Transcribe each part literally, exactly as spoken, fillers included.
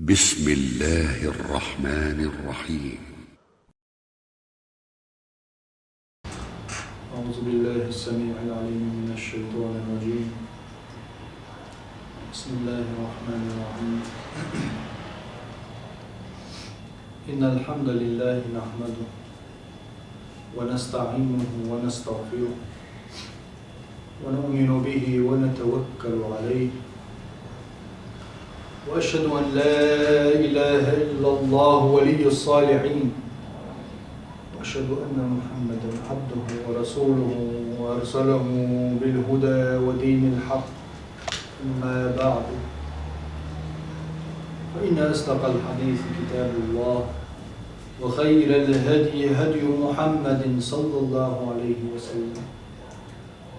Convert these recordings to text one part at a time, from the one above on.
بسم الله الرحمن الرحيم. أعوذ بالله السميع العليم من الشيطان الرجيم. بسم الله الرحمن الرحيم. إن الحمد لله نحمده ونستعينه ونستغفره ونؤمن به ونتوكل عليه. وأشهد أن لا إله إلا الله ولي الصالحين. وأشهد أن محمدا عبده ورسوله وأرسله بالهدى ودين الحق. أما بعد، فإن أصدق الحديث كتاب الله، وخير الهدي هدي محمد صلى الله عليه وسلم،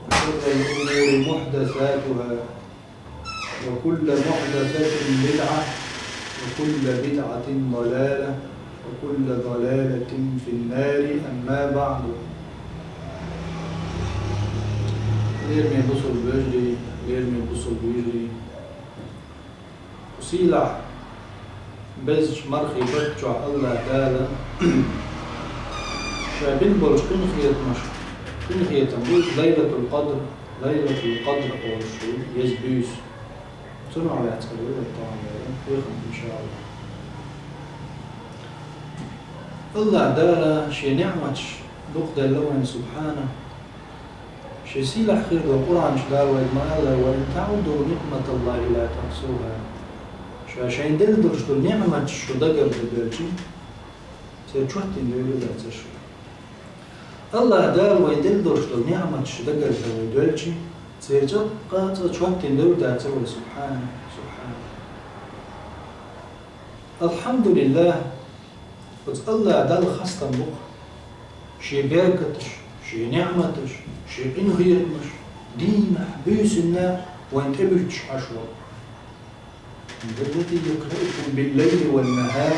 وشر الأمور محدثاتها، وكل محدثة بدعة، وكل بدعة ضلالة، وكل ضلالة في النار. أما بعد. Лераме бусалба вежарий, лераме бусалба вежарий. Сийлахь, безача мархий барт чохь АллахӀ Дала Ша бина болчу къинхетамаш, къинхетам бу Лайлатул-Къадр, Лайлатул-Къадр олуш ю еза буьйса. Цунах лаьцна вай тахана вара хьехам, иншааллахӀ. АллахӀ Дала Шен неӀматаш дукха делла вайна, субхьана. Шен сийлахь хир долу Къуръан чу Дала вайга ма-аллара: «Ва ин таӀудду ниӀматаллахӀи ла тухьсухьа». Ша Шайн делла долуш долу неӀматаш шу дагардевлчи, церан чоттина девр дац шу. АллахӀ Дала вайна делла долуш долу неӀматаш дагардевлчи, церан чӀогӀа а цкъа чоттина девр дац вай, субхьана, субхьана. АлхьамдулиллахӀ, оцу АллахӀ Далла хастам бу-кх, Шен беркаташ, Шен неӀматаш, Шен къинхетамаш дийнахь, буьйсанна вайна тӀебуьттуш Ӏаш волу. «Ман заллази якънутукум биллайли ван-нахар».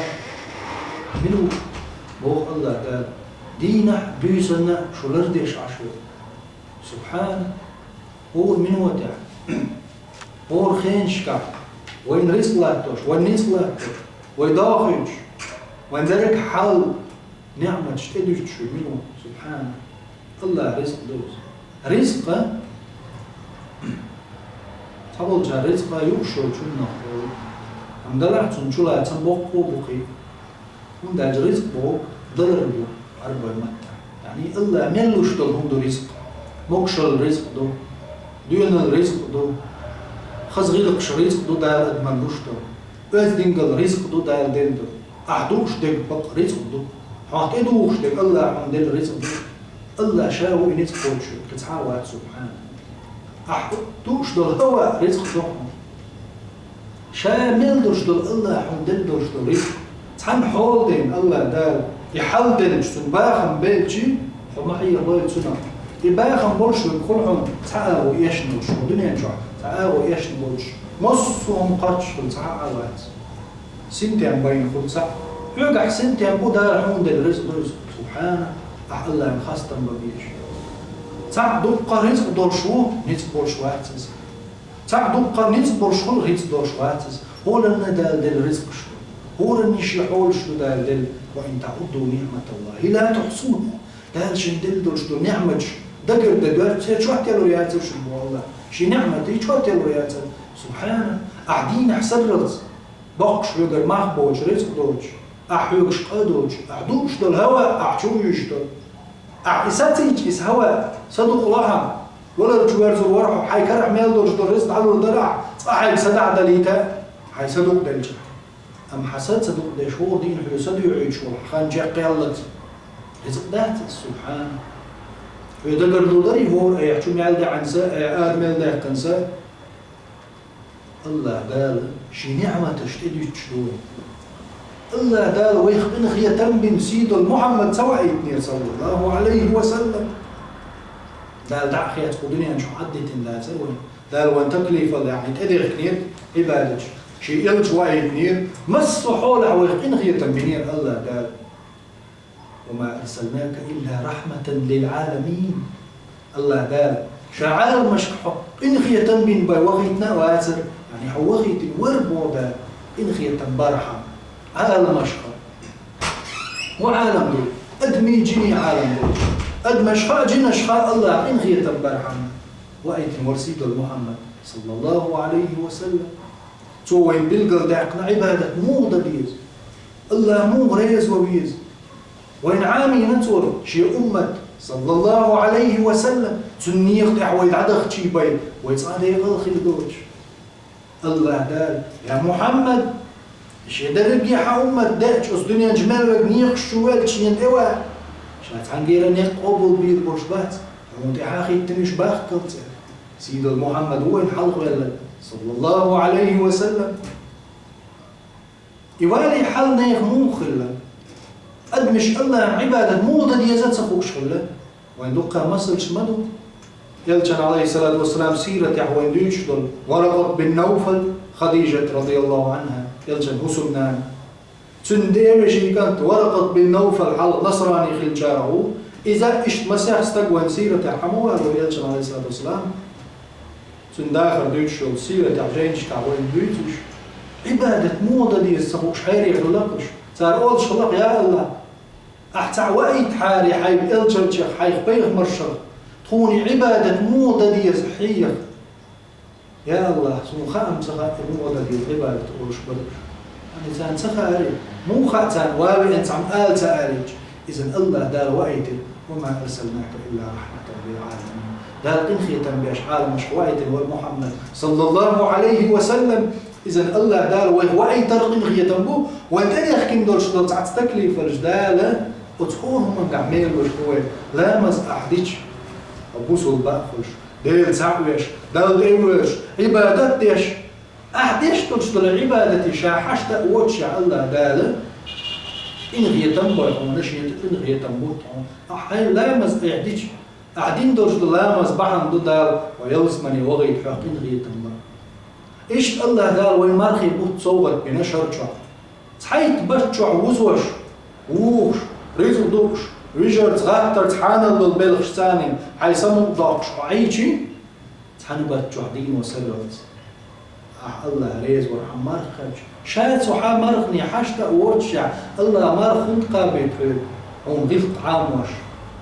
Мила ву, боху АллахӀ Дала, дийнахь, буьйсанна шу лардеш Ӏаш волу? Субхьана! ХӀора минотехь, хӀора хенашкахь вайна рицкъ латтош, вайн ницкъ латтош, вай дохуьйтуш, вайн дерриг хьал, неӀматаш тӀедуьттуш ву мила ву? Субхьана! АллахӀан рицкъ ду иза. Рицкъ, цхьаболчара рицкъ юуш йолчунах олу, амма делахь цунна чулацам боккха а бу кхин. ХӀунда аьлча рицкъ бохург далар ду Ӏарбойн маттахь. Яъни АллахӀа мел луш долу хӀума ду рицкъ. Могушалла рицкъ ду, доьналла рицкъ ду, хаза гӀиллакхаш рицкъ ду Дала адамна луш долу. Оьздангалла рицкъ ду Дала делла долу. Ахь дууш дерг бакъ рицкъ ду. Хьох тӀедухуш дерг АллахӀа хьуна делла рицкъ ду. АллахӀ Ша ву и ницкъ кхочуш, кхин цхьа а вац, субхьана. Ахь дууш долу хӀаваъ рицкъ ду хьуна. Ша мел долуш долу АллахӀа хьуна делла долуш долу рицкъ. Цхьана хьола дайна АллахӀ Дала и хьал делча, цунна бахам белчи, хьо ма хьехалойла цунах. И бахам болуш верг хуьлу хьуна цхьа агӀо эшна болуш, хьо дуьнен чохь цхьа агӀо эшна болуш, массо а хӀума кхоччуш хуьлу, цхьа а вац. Синтем байна хуьлу цхьаъ. Хьоьгахь синтем бу, Дала хьуна делла рицкъ ду иза. Субхьана, ахь АллахӀан хастам бан безаш. Цхьаъ дуккха рицкъ долуш ву, ницкъ болуш вац иза. Цхьаъ дуккха ницкъ болуш хуьлу, рицкъ долуш вац иза. ХӀоранна Дала делла рицкъаш ду. ХӀоранна шен хьолаш ду Дала делла. «Ва ин таӀудду ниӀматаллахӀи ла тухьсухьа». Дала Шен делла долуш долу неӀматаш дагардан доьрзуш, церан чот ялур яцара шуна, боху АллахӀа. Шен неӀматийн чот ялур яцара. Субхьана, ахь дийнахь сарралц боккхуш хьоьгара мах боцуш, рицкъ доцуш, ахь хьоьгуш къа а доцуш, ахь дууш долу хӀаваъ ахь чу вуьйш долу. Ахь и сацийча, иза хӀаваъ, са дукъ лахьа, валар чу верзур вара хьо, хьайн карахь мел долуш долу рицкъ дӀалур дара ахь, цкъа хьайга са дӀа а далийта, хьайн са дукъ делча. Амма хьан са ца дукъ деш, хӀора дийнахь хьоьга са доьӀуьйтуш волу хьан кхин чекх яллалц, рицкъ дац иза, субхьана. Хьоьга дагар лур дарий хӀора, айхьа чу мел даьӀна са, айхьа ара мел даьккхина са? АллахӀ Дала Шен неӀматаш тӀедуьттуш ду вайна. АллахӀ Дала вайх къинхетам бина сий долу Мухьаммад ца ваийтинера, саллаллахӀу Ӏалайхи ва саллам. Дала дӀа а хецна кху дуьнен чу Ӏаддитина дацара вайна. Дала вайна таклифал яхьна тӀедехкинера Ӏибадаташ. Шен элча ваийтинера, массо а хьолахь вайх къинхетам бинера АллахӀ Дала. «Ва ма арсалнака илла рахьматан лил Ӏаламин». АллахӀ Дала Ша Ӏаламашка хьо къинхетам бина бен вахийтина а вацара, яъни хьо вахийтина вара, боху Дала. Къинхетам бархьама Ӏаламашха, ва Ӏалам ду, адамий, жиний Ӏалам ду, адамашха, жинашха Аллахь къинхетам бархьама ваийтина вар сийдолча Мухьаммад, саллаллаху Ӏалайхи ва саллам. Цо вайна билгалдаьккхина Ӏибадат муха дан деза, Аллахь муха реза ван веза. Вайна Ӏамийна цо шен уммат, саллаллаху Ӏалайхи ва саллам, цуьнан некъа тӀехь вай дӀадахчий бен, вай цкъа декъал хир доцуш. Аллахь Дала: «Я Мухьаммад, шен дерриге хьан уммат деача, оцу дуьнен чу мел верг некъаш чу воьлча шена тӀе ван, ша цхьаьнгара некъ къобалбийр болуш бац, хьуна тӀаьхьа хӀиттинарш бахкалц», — аьлла. Сийдолчу Мухьаммад ву вайна хьалхаваьлларг, саллаллаху Ӏалайхи ва саллам. И вале хьал нехан муха хилла? Адамаш Аллахьна Ӏибадат муха дан деза ца хууш хилла? Вайн дуккха масалш ма ду. Элчан, Ӏалайхиссалату вассалам, сиратехь вайн дуьйцуш долу Варакъат бин Навфал, Хадижат, радияллаху Ӏанха, Элчан хӀусамнана. Цуьнан ден вешин кӀант Варакъат бин Навфал хьалха насрани хиллачарах ву. Иза иштта масех стаг вайн сиратехь хьан ма валло Элчан, Ӏалайхиссалату вассалам. Цуьнан дахар дуьйцуш йолу сиратехь жайнашкахь вайна дуьйцуш, Ӏибадат муха дан деза ца хууш хьере хилла-кх уьш. Цара олуш хилла-кх: «Я Аллахь, ахь цхьаъ ваийтахьара хьайга элчанчех, хьайх пайхамаршах, тхуна и Ӏибадат муха дан деза хьеха. Я Аллахь, суна хаа-м ца хаьа, и муха дан деза Ӏибадат олуш бара уьш». Амма царна ца хаьара, муха хаьа царна, ван веана цхьамма ала ца арича, иза Аллахь Дала ваийтира: «Ва ма арсалнака илла рахьматан лил Ӏаламин». Дала къинхетам беш Ӏаламашка ваийтина вара Мухьаммад, саллаллаху Ӏалайхи ва саллам. Иза Аллахь Дала вайх ваийтар къинхетам бу, вайн тӀедехкина долуш долу цхьацца таклифаллаш Дала оцу хӀора хӀуманехь мелош ду вай. Ламаз ахь дича, хьо бусулба а хуьлуш, Дела цхьаъ веш, Далла тӀе а воьлуш, Ӏибадат а деш, ахь деш долуш долу Ӏибадате ша хьашт а воцуш, Аллахь Дала къинхетам бой хьуна, шен тӀе къинхетам бу хьуна. Ахь хьайн ламаз ахь дича, ахь дина долуш долу ламаз бахьана ду Дала хьо ялсамане вахийта хьох къинхетам бан. Иштта Аллахь Дала вайн мархийн бутт совгӀат бина шар чохь. Цхьайтта бат чохь вузош, вухуш, ризкъ дууш, вижарца, гӀаттарца хьанал долу белхаш царнин хьайн самукъадоккхуш хьо Ӏийчи, цхьана бат чохь дийно сарралц. Ахь Аллахь реза вара хьан марха хилча. Ша цу хьан мархане хьашт а воцушехь, Аллахь марха хӀунда кхабийта хьоьга? Хьуна гӀиллакх Ӏамош,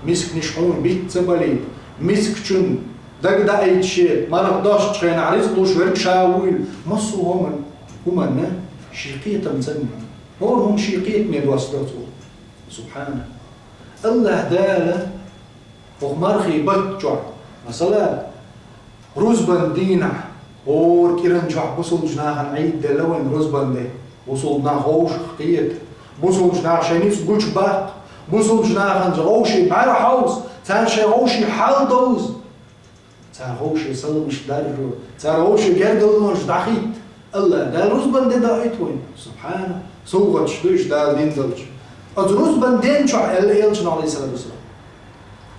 мисканаш хьуна битта ца балийта, мискачун дагадаийта шен, марха достучу хенахь ризкъ луш верг ша вуйла. Массо а хӀуманна, хӀуманна шен кхетам ца ма. ХӀора хӀума шен кхетаме доссадо цо. Субхьана. Аллахь Дала хӀокху мархийн бат чохь, масала, рузбан дийнахь, хӀора кӀиран чохь бусулбачу нахана Ӏийд делла вайн рузбан де. Бусулба нах вовшах кхета. Бусулбачу наха шайн ницкъ гучубаккха. Бусулбачу нахана вовшийн бӀаьра хьовса, царна шайн вовшийн хьал довза. Цара вовшийн саламаш даржо, цара вовшийн гергарлонаш дӀахӀитта. Аллахь Дала рузбан де даийта вайна. Субхьана, совгӀаташ ду уьш Дала дина долчу. Оцу рузбан ден чохь аьлла Элчано, Ӏалайхиссалату вассалам.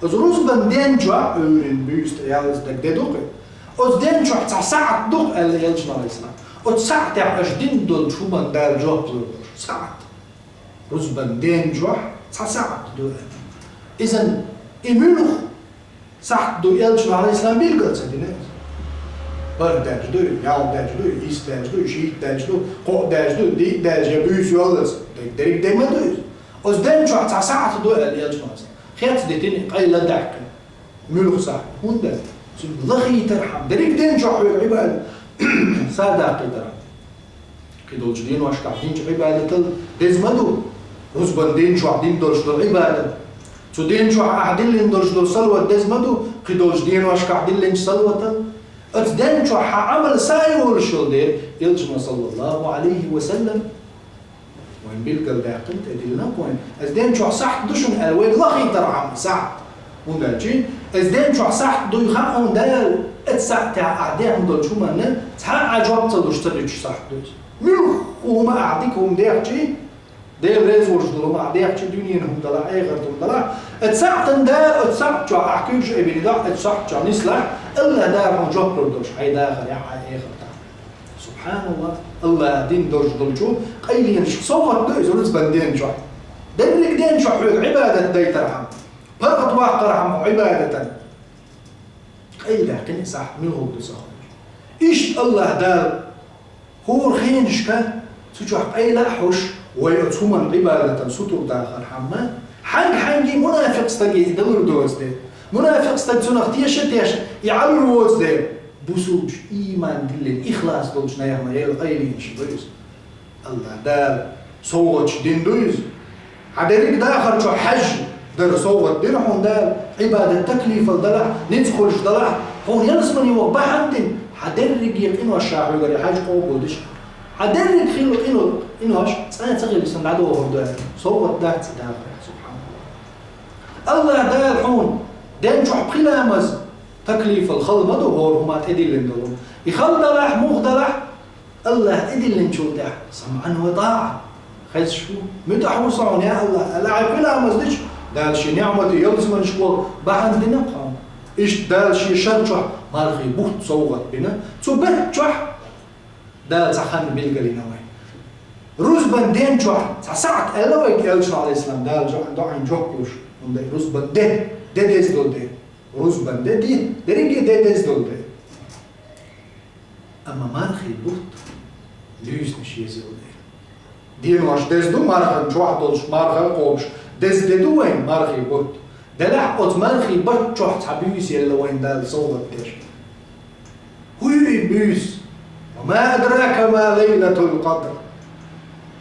Оцу рузбан ден чохь, Ӏуьйрин буьйса тӀе яллаза дерг де ду-кх и. Оцу ден чохь цхьа саӀат ду-кх аьлла Элчано, Ӏалайхиссалам. Оцу саӀатехь аша дина долчу хӀуманна Дала жоп лур долуш. СаӀат. Рузбан ден чохь цхьа саӀат ду аьлла. Иза и муьлха сахьт ду Элчано, Ӏалайхиссалам, билгал ца дина иза. БархӀ даьлча дуй, ялх даьлча дуй, исс даьлча дуй, шийтта даьлча ду, кхоъ даьлча дуй, диъ даьлча я буьйса йоллаца, дерриг, дерриг де ма ду иза. Оцу ден чохь цхьа саӀат ду аьлла Элчано, Ӏалайхиссалам. Хец дитина, къайле даьккхина. Муьлха сахьт? ХӀунда? Цуьнга лахийтархьама, дерриг ден чохь хьоьга Ӏибадат садаккхийтархьама. Кхидолчу деношкахь динчу Ӏибадатал деза ма ду рузбан ден чохь дина долуш долу Ӏибадат. Цу ден чохь ахь диллина долуш долу салават деза ма ду кхидолчу деношкахь диллинчу салаватал. Оцу ден чохь хьан Ӏамал сай волуш йолу дела, Элчано, саллаллаху Ӏалайхи ва саллам, вайн билгалдаьккхина тӀедиллина вайн. Оцу ден чохь сахьт ду шуна аьлла, вайга лахийтархьама сахьт. ХӀунда аьлча, оцу ден чохь сахьт дуй хаьа хьуна Дала, оцу сахьтехь ахь дехна долчу хӀуманна цхьа а жоп ца луш ца дуьтуш сахьт ду иза. Муьлхха хӀума ахь дика хӀума дехча, Дела реза волуш долу хӀума ахь дехча, дуьненан хӀума далахь, эхартан хӀума далахь, оцу сахьтана Дала, оцу сахьт чохь ахь куьйгаш а бина дохь, оцу сахьт чохь нислахь, Аллахь Дала хьуна жоп лур долуш хьайн дахарехь, хьайн эхартахь. Субхьаналлахь, Аллахь дина долуш долчу къайленашка совгӀат ду иза рузбан ден чохь. Дерриг ден чохь хьоьга Ӏибадат дайтархьама, паргӀат ваккхархьама Ӏибадатан. Къайладаьккхина и сахьт муьлхха ду ца хуьлуш. Иштта Аллахь Дала хӀора хенашка Цу чохь къайла а хьуш, вай оцу хӀуманна Ӏибадатан сутур дахархьама, хьанга-хьанге мунафикъ стаге и далур доцу де. Мунафикъ стаг цунах теша а теша, и Ӏалур воцу де. Бусулбаш ийман диллина, ихлас долчу нехан Дела къайлина ши ду иза. Аллах Дала совгӀаташ дина ду иза. Хьан дерриг дахар чохь хьаьжжа дара совгӀат дира хьуна Дала, Ӏибадат таклифал далахь, ницкъ хуьлуш далахь, хьуна ялсамане ваха бахьана дина, хьан дерриге къинош ша хьоьгара хьаьжжа къобалдеш. Хьан дерриг хилла къино-, къинош цкъа а ца хилла сан дӀадохур ду аьлла, совгӀат дац и дахарехь, субханаллах. Аллах Дала хьуна ден чохь пхи ламаз таклифал хала ма ду, хӀора хӀума тӀедиллина долу. И хала далахь, муха далахь, Аллах тӀедиллинчул тӀаьхьа, самӀан ва тӀаӀа. Хезаш ву, муьтӀахь ву со хьуна, я Аллах, аьлла, хьайн пхи ламаз дича, Дала шен ниӀмате ялсаманаш боху бахьана дина хьуна. Иштта Дала шен шар чохь мархий бутт совгӀат бина, цу беттан чохь Дала цхьа хан билгалйина вай. Рузбан ден чохь цхьа сахьт аьлла вайга Элчано, Ӏалайхиссалам, Дала жоӀан доӀайн жоп луш, хӀунда рузбан де, де деза долу де. Рузбан де, де, дерриге де деза долу де. Амма мархий бутт луьйсинаш еза йолу де. Денош деза ду мархан чохь долуш, марха а кхобуш, деза де ду вайн мархий бутт. Делахь оцу мархий баттан чохь цхьа буьйса елла вайн Дала совгӀат деш. ХӀун ю и буьйса? Ва ма адрака ма лайлатул къадр.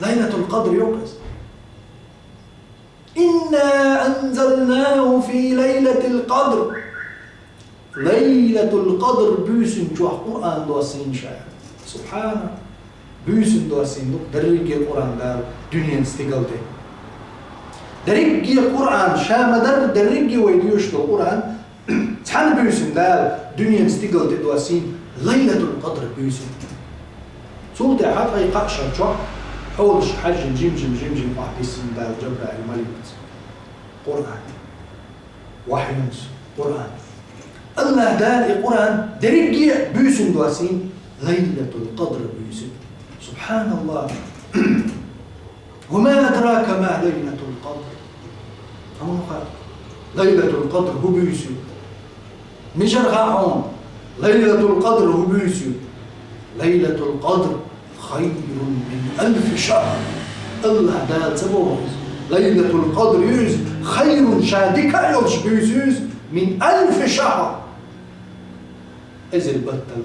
Лайлатул къадр йоккху иза. Инна анзалнаху фи лайлатил къадр. Лайлатул къадр буьйсин чохь Къуръан доссийна ша. Субхана! Буьйсин доссийна ду дерриге Къуръан Дала дуьненан стигал де. Дерриге Къуръан ша ма-дарра, дерриге вай доьшуш долу Къуръан цхьана буьйсин Дала дуьненан стигал де доссийна, Лайлатул къадр буьйсин. Цул тӀаьхьа ткъе кхаа шар чохь хьолаш хьаьжжина жим-жим, жим-жим охьадиссина Дала Джабраил маликаца. Къуръан. Вахьйунца. Къуръан. Аллах Дала и Къуръан дерриге а буьйсина доссийна, Лайлатул къадр буьйсина. Субханаллах. Ва ма адрака ма лайлатул къадр. Амма ха, Лайлатул къадр хӀун буьйса ю? Мижара хаьа хьуна, Лайлатул къадр хӀун буьйса ю? Лайлатул къадр хайрун мин алфи шахр. Аллах Дала ца боху иза. Лайлатул къадр ю иза, хайрун, ша дика а йолуш буьйса ю иза, мин алфи шахр. Эзар баттал.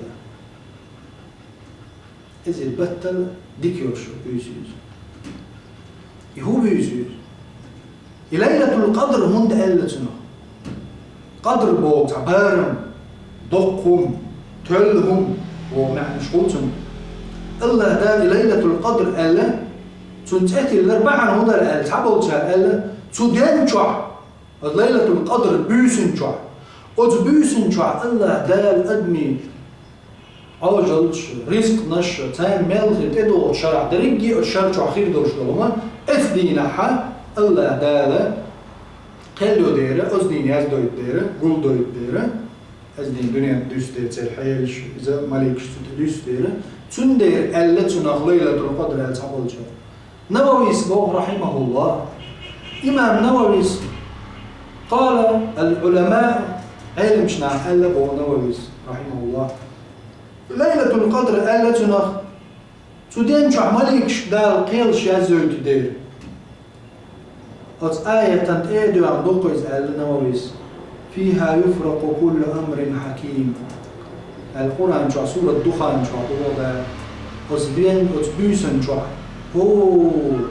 Эзар баттал дика йолуш буьйса ю иза. И хӀун буьйса ю иза? И Лайлатул къадр хӀунда аьлла цунах? Къадр боху цхьа барам, доккха хӀума, тоьлла хӀума боху маьӀнаш хуьлу цунна. Аллах Дала и Лайлатул къадр аьлла, цунна цӀе тиллар бахьана хӀун дара аьлла, цхьаболчара аьлла, цу ден чохь, оцу Лайлатул къадр буьйсин чохь, оцу буьйсин чохь Аллах Дала адамийн Ӏожаллаш, ризкънаш, царна мел хир тӀедогӀучу шарахь дерриге а оцу шар чохь хир долуш долу хӀума, оцу дийнахьа Аллах Дала кхел йо дера, оцу дийна яздойту дера, гулдойту дера, оцу дийна дуьнен дуьсу дера, церан хьелаш, иза маликаш цу тӀе дуьсу дера, цундела аьлла цунах Лайлатул къадр аьлла цхьаболчара. Нававис боху, рахьимахуллах, имам Нававис, къала ал-Ӏулама, Ӏеламчу наха аьлла боху Нававис, рахьимахуллах, Лайлатул къадр аьлла цунах, цу ден чохь маликашка Дала кхелаш яздойту дера. Оцу аятан тӀе а доьгӀна ду-кх иза аьлла Нававис. Фиха юфракъу куллу амрин хьаким. Аьлла Къуръан чохь, сурат Духан чохь боху Дала. Оцу ден, оцу буьйсан чохь хӀора,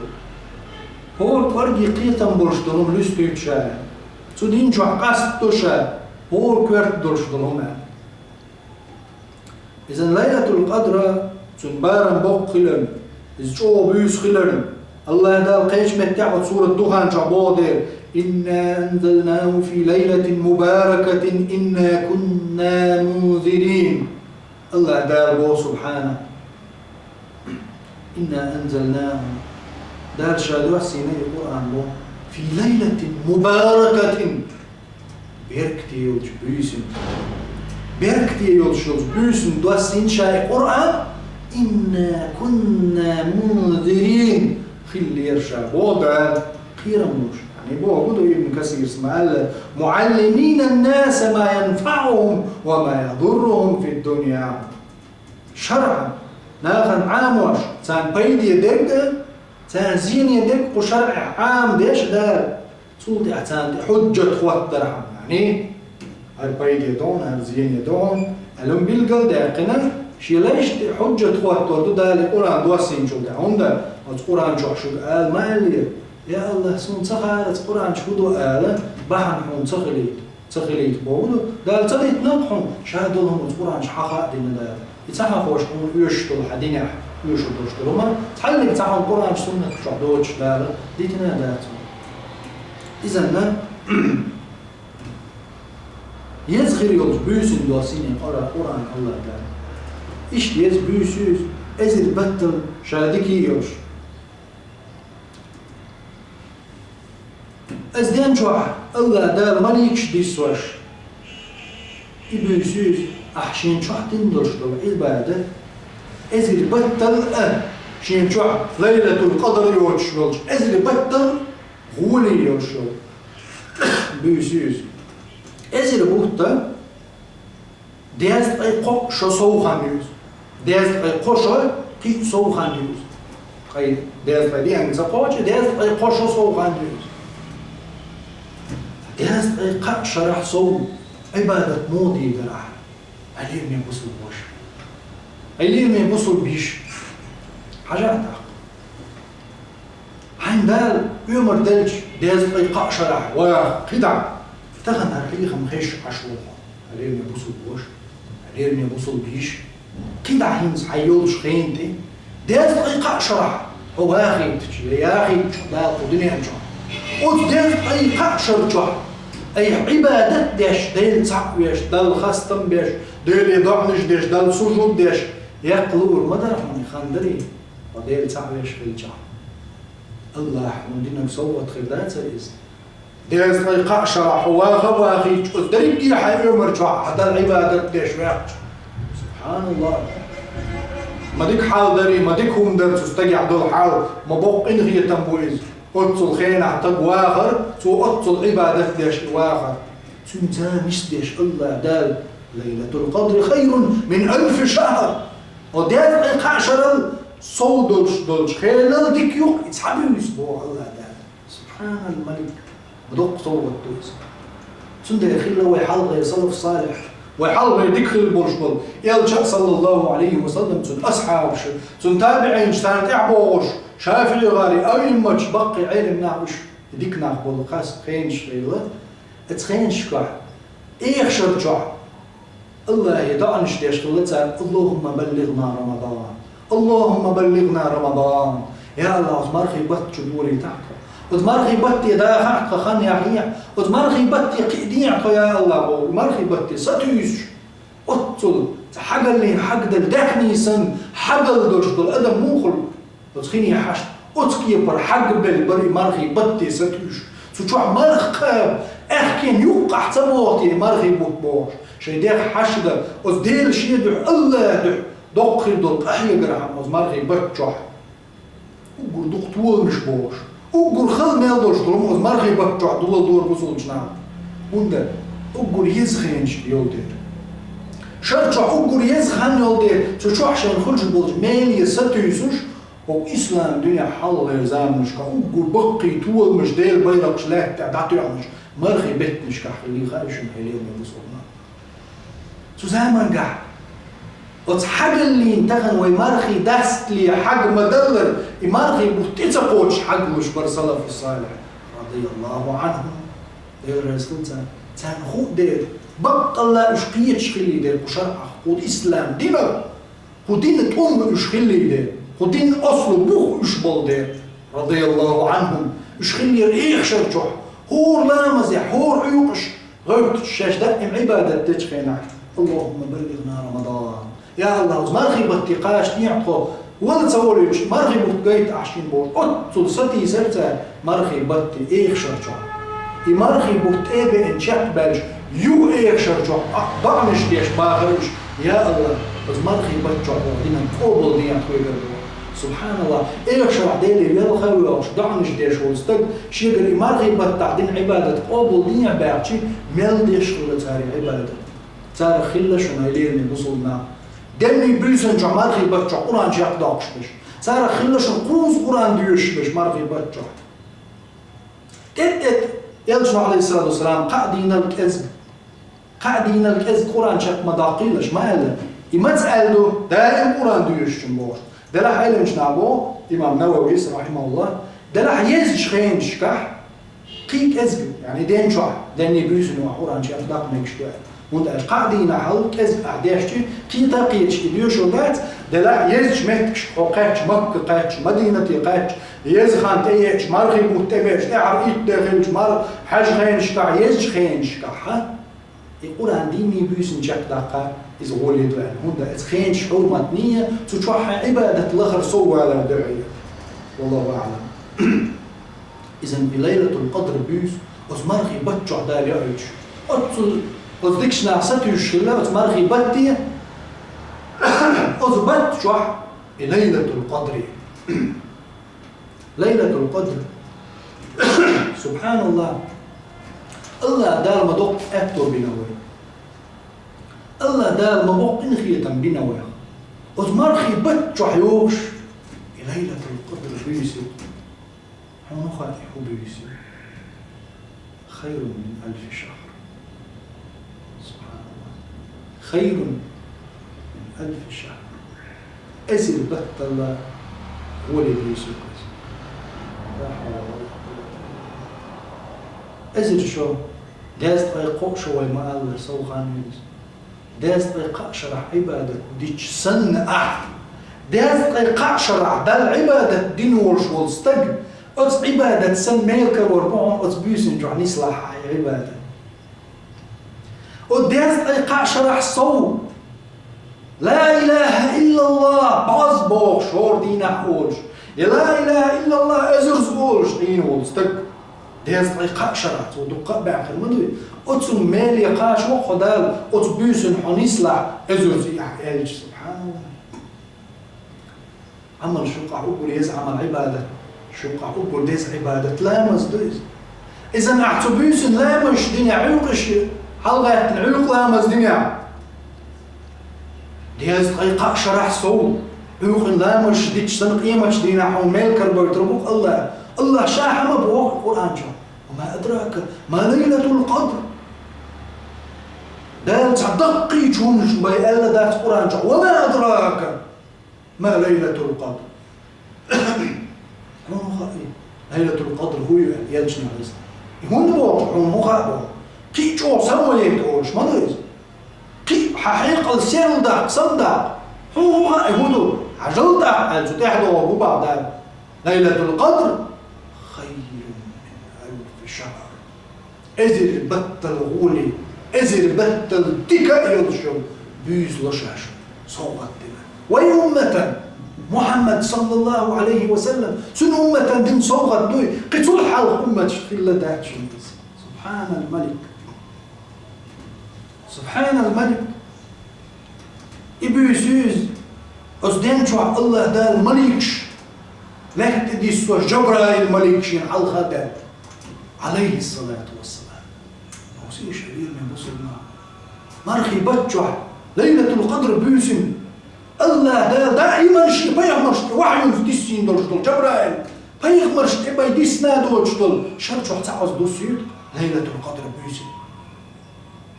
хӀора кӀорге кхетам болуш долу хӀума луьстуьйту ша. Цу дин чохь къастадо ша, хӀора коьрта долуш долу хӀума аьлла. Иза Лайлатул къадр, цуьнан барам боккха хиларна, иза чӀогӀа буьйса хиларна, Аллах Дала кхечу меттехь оцу сурат Духан чохь боху дела: «Инна анзалнаху фи лайлатин мубаракатин инна кунна мунзирин». Аллах Дала боху, субхана. «Инна анзалнаху». Дала ша доссийна и Къуръан боху. «Фи лайлатин мубаракатин». Беркате йолчу буьйсина. Беркате йолуш йолчу буьйсина доссийна ша и Къуръан. «Инна кунна мунзирин». Хиллера ша. Боху Дала. Кхерам луш. Яъни боху ду Ибн Касирс ма аьлла: «Муаллимина наса ма янфаухум ва ма ядуррухум фид дунья». ШарӀан, Нахана Ӏамош, царна пайде дерг а, царна зене дерг а кху шарӀехь Ӏамадеш а Дала, цул тӀаьхьа царна тӀе хьуджат хӀоттархьама, яъни, хӀара пайде догӀу, хӀара зене догӀу, аьлла, билгал а даьккхина, шен лайшна тӀе хьуджат хӀоттор ду Дала Къуръан доссийначул тӀаьхьа. ХӀунда оцу Къуръан чохь шуьга ала ма аьллера: «Я АллахӀ, суна ца хаьара оцу Къуръан чу хӀун ду», ала, бахьана хьуна ца хилийта. Ца хилийта боху ду. Дала ца диттина-кх хьуна, ша долу хӀума оцу Къуръан чу хьан хаьа дина Дала. И ца хьахош хьуна оьшуш долу хьан динехь, оьшуш долуш долу хӀума, цхьаьнниг ца хьуна Къуръан чу, суннат чохь доцуш Дала дитина а дац хьуна. Изанна, еза хир йолчу буьйсина доссийна Къура-, Къуръан АллахӀ Дала. Иштта еза буьйса ю иза, эзар баттал ша дика йолуш. Ас ден чохь АллахӀ Дала маликаш диссош, и буьйса ю иза, ахь шен чохь дина долуш долу Ӏибадат, эзар баттал а, шен чохь Лайлатул-Къадр йоцуш йолчу эзар баттал гӀоле йолуш йолу буьйса ю иза. Эзар бутт а, дезткъе кхо шо сов хан ю иза. Дезткъе кхо шо, кхин а сов хан ю иза. Ткъе дезткъе деанга ца кхочу, дезткъе кхо шо сов хан ю иза. Дезткъе кхаа шарахь сов Ӏибадат муха дийр дара ахьа? Хьалийра, бусулба ваша. Хьалийра, бусулба йиша. Хьажа тӀаккха. Хьайна Дала оьмар делча, дезткъе кхаа шарахь ваха кхидӀа, тахана хӀара хьехам хезаш Ӏаш ву хьо. Хьалийра, бусулба ваша. Хьалийра, бусулба йиша. КхидӀа хӀинца хьайн йолчу хенан тӀе, дезткъе кхаа шарахь хьо вахийтича, я яхийтича Дала кху дуьнен чохь, оцу дезткъе кхаа шар чохь айхьа Ӏибадат деш, Делан цхьаъ веш, Далла хастам беш, Деле доӀанаш деш, Далла сужуд деш, яккха луур ма дара хьуна и хан дарий, хьо Делан цхьаъ веш хилчахь. АллахӀа хьуна динарг совгӀат хир дацара иза? Дезткъе кхаа шарахь хьо ваха а вахийтича, оцу дерриге а хьайн оьмар чохь хьан Далла Ӏибадат деш ваьккхича. СубхьаналлахӀ! Ма дика хьал дарий, ма дика хӀума дара цу стагехь долу хьал, ма боккха къинхетам бу иза. Оццул хенахь стаг вахар, цо оццул Ӏибадат деш и вахар. Цуьнан царна нисдеш АллахӀ Дала: «Лайлатул-Къадри хайрун мин алфи шахр». О, дезткъе кхаа шарал сов долуш долчу хенал дика ю-кх и цхьа буьйса, боху АллахӀ Дала. Субхьанал-Малик! Ма доккха совгӀат ду иза. Цундела хилла вай хьалхара салаф-салихь, вай хьалхара дика хилла болуш болу Элча а, саллаллаху Ӏалайхи ва саллам, цуьнан асхьабаш, цуьнан табиӀинаш, царна тӀаьхьа богӀуш, ШафиӀи гӀари, аимматаш, баккхий Ӏелам нах уьш, и дика нах болу хас хенаш хилла, оцу хенашкахь, эхашар чохь АллахӀе доӀанаш деш хилла цара: «Аллахумма баллигъна Рамадан! Аллахумма баллигъна Рамадан! Я АллахӀ, оцу мархий батта чу долийтахьа тхо. Оцу мархий батте дахахьа тхан хан яхьехьа. Оцу мархий батте кхиадехьа тхо, я АллахӀ, боху, мархий батте сатуьйсуш». Оццул цхьа хьагаллин хьагдала даьхний санна хьагал долуш долу адам муха хуьлу? Оцу хине хьашт, оцу кепара хьагбелла бара и мархий батте сатуьйсуш. Цу чохь марха кхаба, аьхкенан юккъахь ца богӀу те и мархий бутт бохуш, шайн дегӀ хьаштда, оцу Дела шен дуьхьа, АллахӀан дуьхьа доккха хир долу къахьегархьама оцу мархий батта чохь. Уггар дукха толамаш бохуш, уггар хала мел долуш долу хӀума оцу мархий батта чохь доладора бусулбачу наха. ХӀунда? Уггар еза хенаш йолу дела. Шар чохь уггар еза хан йолу дела, цу чохь шайна хуьлуш болчу меле сатуьйсуш, хӀокху ислам дуьнехь хьалхалера заманашкахь уггар баккхий толамаш, Делан байракхаш лаьтта тӀехь дӀатоьхнаш, мархий беттанашкахь хиллий хаьий шуна, хьалийра, бусулба нах? Цу замангахь оцу хьагаллин тахана вай мархий дастале хьаг ма-даллара, и мархий бутт тӀе ца кхочуш хьагалуш бара салафу-салихь, радияллаху Ӏанхум, Дела реза хуьлда царна. Царна хуу дера, баккъалла уьш кхеташ хиллий дера кху шарӀах, кху ислам динах. Кху динан тӀум уьш хиллий дера, кху динан аслу бух уьш болу дера, радияллаху Ӏанхум, уьш хиллера эхашар чохь, хӀора ламазехь, хӀора Ӏуьйкъаш гӀевтташ шаьш даим Ӏибадат дечу хенахь: «Аллахумма баллигъна Рамадан! Я АллахӀ, оцу мархий батте кхачадехьа тхо, вала ца волуьйтуш, мархий бутт гайта ахь шена», – бохуш, оццул сатийсара цара мархий батте эхашар чохь. И мархий бутт тӀе а беана чекхбаьлча, юха эхашар чохь а доӀанаш деш бахара уьш: «Я АллахӀ, оцу мархий батта чохь ваха динан къобалдехьа тхоьгара», – бохуш. СубхьаналлахӀ, эхашарахь Деле велха а воьлхуш, доӀанаш деш волу стаг шегара и мархий баттахь дина Ӏибадат къобалдехьа баьхчи, мел деш хилла цара и Ӏибадат. Царах хилла шуна, хьалийра, бусулба нах, Денний буьйсанна чохь мархий бутт чохь Къуръан чекхдоккхуш берш. Царах хилла шуна кхузткъа Къуръан доьшуш берш мархий бутт чохь. ТӀе-тӀе, Элчано, Ӏалайхиссалату вассалам, кхаа дийнал кӀезиг, кхаа дийнал кӀезиг Къуръан чекх ма доккхийла аш ма аьлла. И маца аьлла ду, даим Къуръан доьшучунна бохуш. Делахь Ӏеламчу наха боху, имам Нававис, рахьимахуллахӀ, делахь езачу хенашкахь, кхин кӀезиг, яъни ден чохь, денний буьйсанна Къуръан чекхдаккха мегаш ду аьлла. ХӀунда аьлча кхаа дийнахь хьал кӀезиг ахь дешчи, кхета а кхеташ и доьшур дац, делахь езачу меттигашка хьо кхаьчча, Макка кхаьчча, Мадинате кхаьчча, еза хан тӀееъча, мархий бутт тӀебеъча, тӀаьхьара итт де хилча, мар-, хьаьжа хенашкахь, езачу хенашкахь, хьа? И Къуръан денний буьйсанна чекхдаккха иза гӀоле ду аьлла. ХӀунда аьлча хенаш хьурматний, цу чохь хьайн Ӏибадат лахара сов валар ду хьуна. Валлаху аӀлам. Иза и Лайлатул-Къадр буьйса оцу мархий бутт чохь Дала йоуьйтуш. Оццул, оцу дикачу наха сатуьйсуш хилла оцу мархий батте, оцу батта чохь и Лайлатул-Къадр. Лайлатул-Къадр. СубхьаналлахӀ. АллахӀ Дала ма доккха аьтто бина вай. АллахӀ Дала ма боккха къинхетам бина вайх. Оцу мархий бутт чохь йогӀуш и Лайлатул-Къадр буьйса. Хьуна хаьа хӀун буьйса? Хайрун мин алфи шахр. СубхьаналлахӀ. Хайрун мин алфи шахр. Эзар батталла гӀоле буьйса ю иза. Ла хьавла ва ла къуввата илла билла. Эзар шо, дезткъе кхоъ шо вай ма-аллара, сов хан ю иза. Дезткъе кхаа шарахь Ӏибадат дича санна ахь, дезткъе кхаа шарахь Далла Ӏибадат дина волуш волу стаг, оцу Ӏибадат санна мел карор бу хьуна оцу буьйсанна чохь нислахь хьайн Ӏибадат. Оцу дезткъе кхаа шарахь сов «Ла илаха иллаллахӀ» бӀозза бохуш хӀора дийнахь олуш, я «Ла илаха иллаллахӀ» эзарза олуш Ӏийна волу стаг. Дезткъе кхаа шарахь, цо дуккха а баьхкина ма дуй. Оцунна меле кхачо хьо Дала, оцу буьйсанна хьо нислахь, эзарза и ахь аьлча, субхьаналлахӀ. Ӏамал шуьгахь уггар еза Ӏамал Ӏибадат, шуьгахь уггар деза Ӏибадат ламаз ду иза. Иза ахь цу буьйсанна ламазаш динехь, Ӏуьйкъаш хьалагӀаьттина Ӏуьйкъа ламаз динехь, дезткъе кхаа шарахь сов, Ӏуьйкъана ламазаш дича санна къематчу дийнахь хьуна мел карабойтур бу-кх АллахӀ. АллахӀ Ша хьан ма боху Къуръан чохь: «Ва ма адрака ма лайлатул къадр». Дала цхьа даккхийчу хӀуманаш бен аьлла дац Къуръан чохь: «Ва ма адрака ма лайлатул къадр». Хьуна хаьа и Лайлатул къадр хӀун ю аьлла, Элчано иза. И хӀунда боху, хьуна хӀун хаьа боху? Кхин а чӀогӀа самавалийта олуш ма ду иза. Кхин а хьан хьекъал серладаккха, самадаккха. Хьуна хӀун хаьа и хӀун ду? Хьан жал даккха аьлла, цу тӀехь догӀу бу бахьа Дала. Лайлатул къадр хайрун мин алфи шахр. Эзар баттал гӀоле, эзар баттал дика а йолуш йолу буьйса ло Ша шуна, совгӀат дина. Вай умматан, Мухьаммад саллаллаху Ӏалайхи ва саллам, цуьнан умматан дина совгӀат дуй, кхин цул хьалха умматаш хилла дац шуна иза. Субхьанал Малик. Субхьанал Малик. И буьйса ю иза, оцу ден чохь АллахӀ Дала маликаш лаьтта тӀе диссош, Жабраил малик шена хьалха а даьлла, Ӏалайхиссалату вассалам. Хьовсийша, лераме бусулба нах. Мархий бат чохь, Лайлатул Къадр буьйсина, АллахӀ Дала даиман шен пайхамаршна тӀе вахьйунца диссийна долуш долу Жабраил, пайхамаршна тӀе бен диссина а доцуш долу шар чохь цхьа оцу дуссуьйту Лайлатул Къадр буьйсина.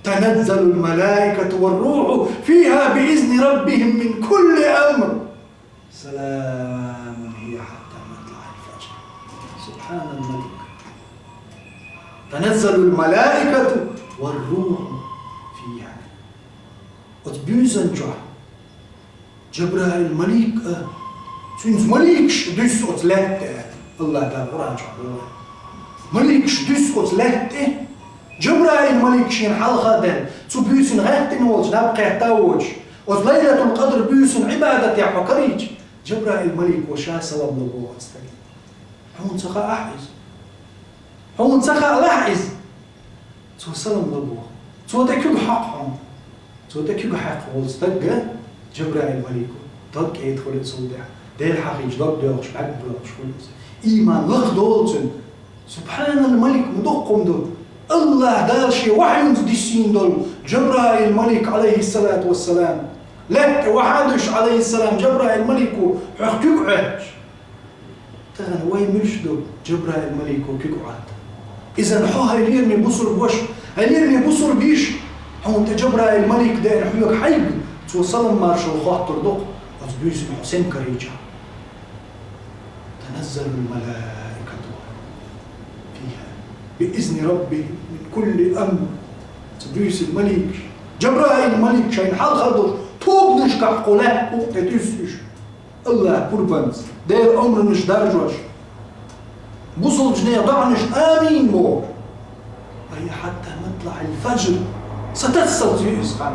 تنزل الملائكة والروح فيها بإذن ربهم من كل أمر سلام هي حتى مطلع الفجر. سبحان الملك. تنزل الملائكة والروح فيها. Оцу буьйсанна чохь Жабраил малик а, цуьнца маликаш дуьссу оцу лаьтта тӀе аьлла, АллахӀ Дала Къуръан чохь боху. Маликаш дуьссу оцу лаьтта тӀе, Жабраил малик шена хьалха а даьлла, цу буьйсина гӀаьттина волчу наб кхетта а воцуш, оцу Лайлатул Къадр буьйсина Ӏибадатехь хьо карийча, Жабраил малико ша салам ло боху оцу стаге. Хьуна ца хаахь иза? Хьуна ца хаалахь иза? Цо салам ло боху. Цо тӀе куьг хьокху хьуна. Цо тӀе куьг хьаькхна волу стаг, Жабраил малико, дог кӀеда хуьлу цул тӀаьхьа. Дела хьахийча дог доьлхуш, бӀаьрг боьлхуш хуьлу иза. Ийман лакхадолу цуьнан. Субхьанал малик, ма дуккха хӀума ду. АллахӀ Дала шен вахьйунца диссийна долу Жабраил малик, Ӏалайхиссалату вассалам, Лаьтта тӀа вахьа а дуьсуш, Ӏалайхиссалам, Жабраил малико хьох куьг Ӏоьтташ. Тахан вай муьлш ду Жабраил малико куьг Ӏоттар? Иза хьо, хьай лераме бусалба ваша, хьай лераме бусалба йиша, хьуна тӀа Жабраил малик деана хьоьга хьайга, цо салам-маршалла хоттур ду-кх оцу буьйсанна хьо сема карийча. تنزل الملائكة فيها بإذن ربهم من كل أمر. Цу буьйсанна маликаш, Жабраил малик шайна хьалха долуш тобанашкахь кху лаьтта букъа тӀе туьссу уьш. АллахӀан пурбанца, Делан омранаш даржош, бусалбачу нехан доӀанашна амин бохуш. Ай, хьатта матлаӀил фажр. Сатассалц ю иза хан.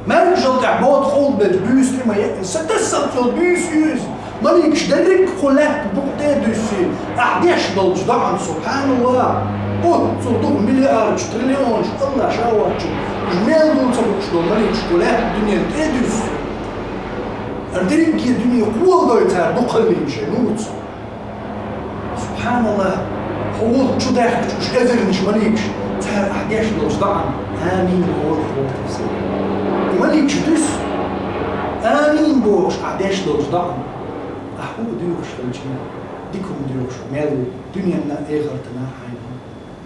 МаьркӀажалла тӀехь бода ховлабелча буьйса тӀе ма еъна, сатассалц йолу буьйса ю иза. Маликаш дерриг а кху лаьтта букъа тӀе а дуьссий, ахь деш долчу доӀанна, субхьаналлахӀ. Оццул дукха миллиардаш, триллионаш АллахӀ ша воцчу, уьш мел ду ца хууш долу маликаш кху лаьтта дуьненна тӀе а дуьссий. Ара дерриге дуьне кхоладой цара дукхаллин шайн нуца. СубхьаналлахӀ! Хьо волчу даьхкича уьш эзарнаш маликаш, цара ахь деш долчу доӀанна амин бохуш боху. И маликаш дуьсу амин бохуш ахь деш долчу доӀанна. Ахь хӀун а доьхуш хилча, дика хӀума доьхуш мел ву дуьненна а, эхартана а хьайна.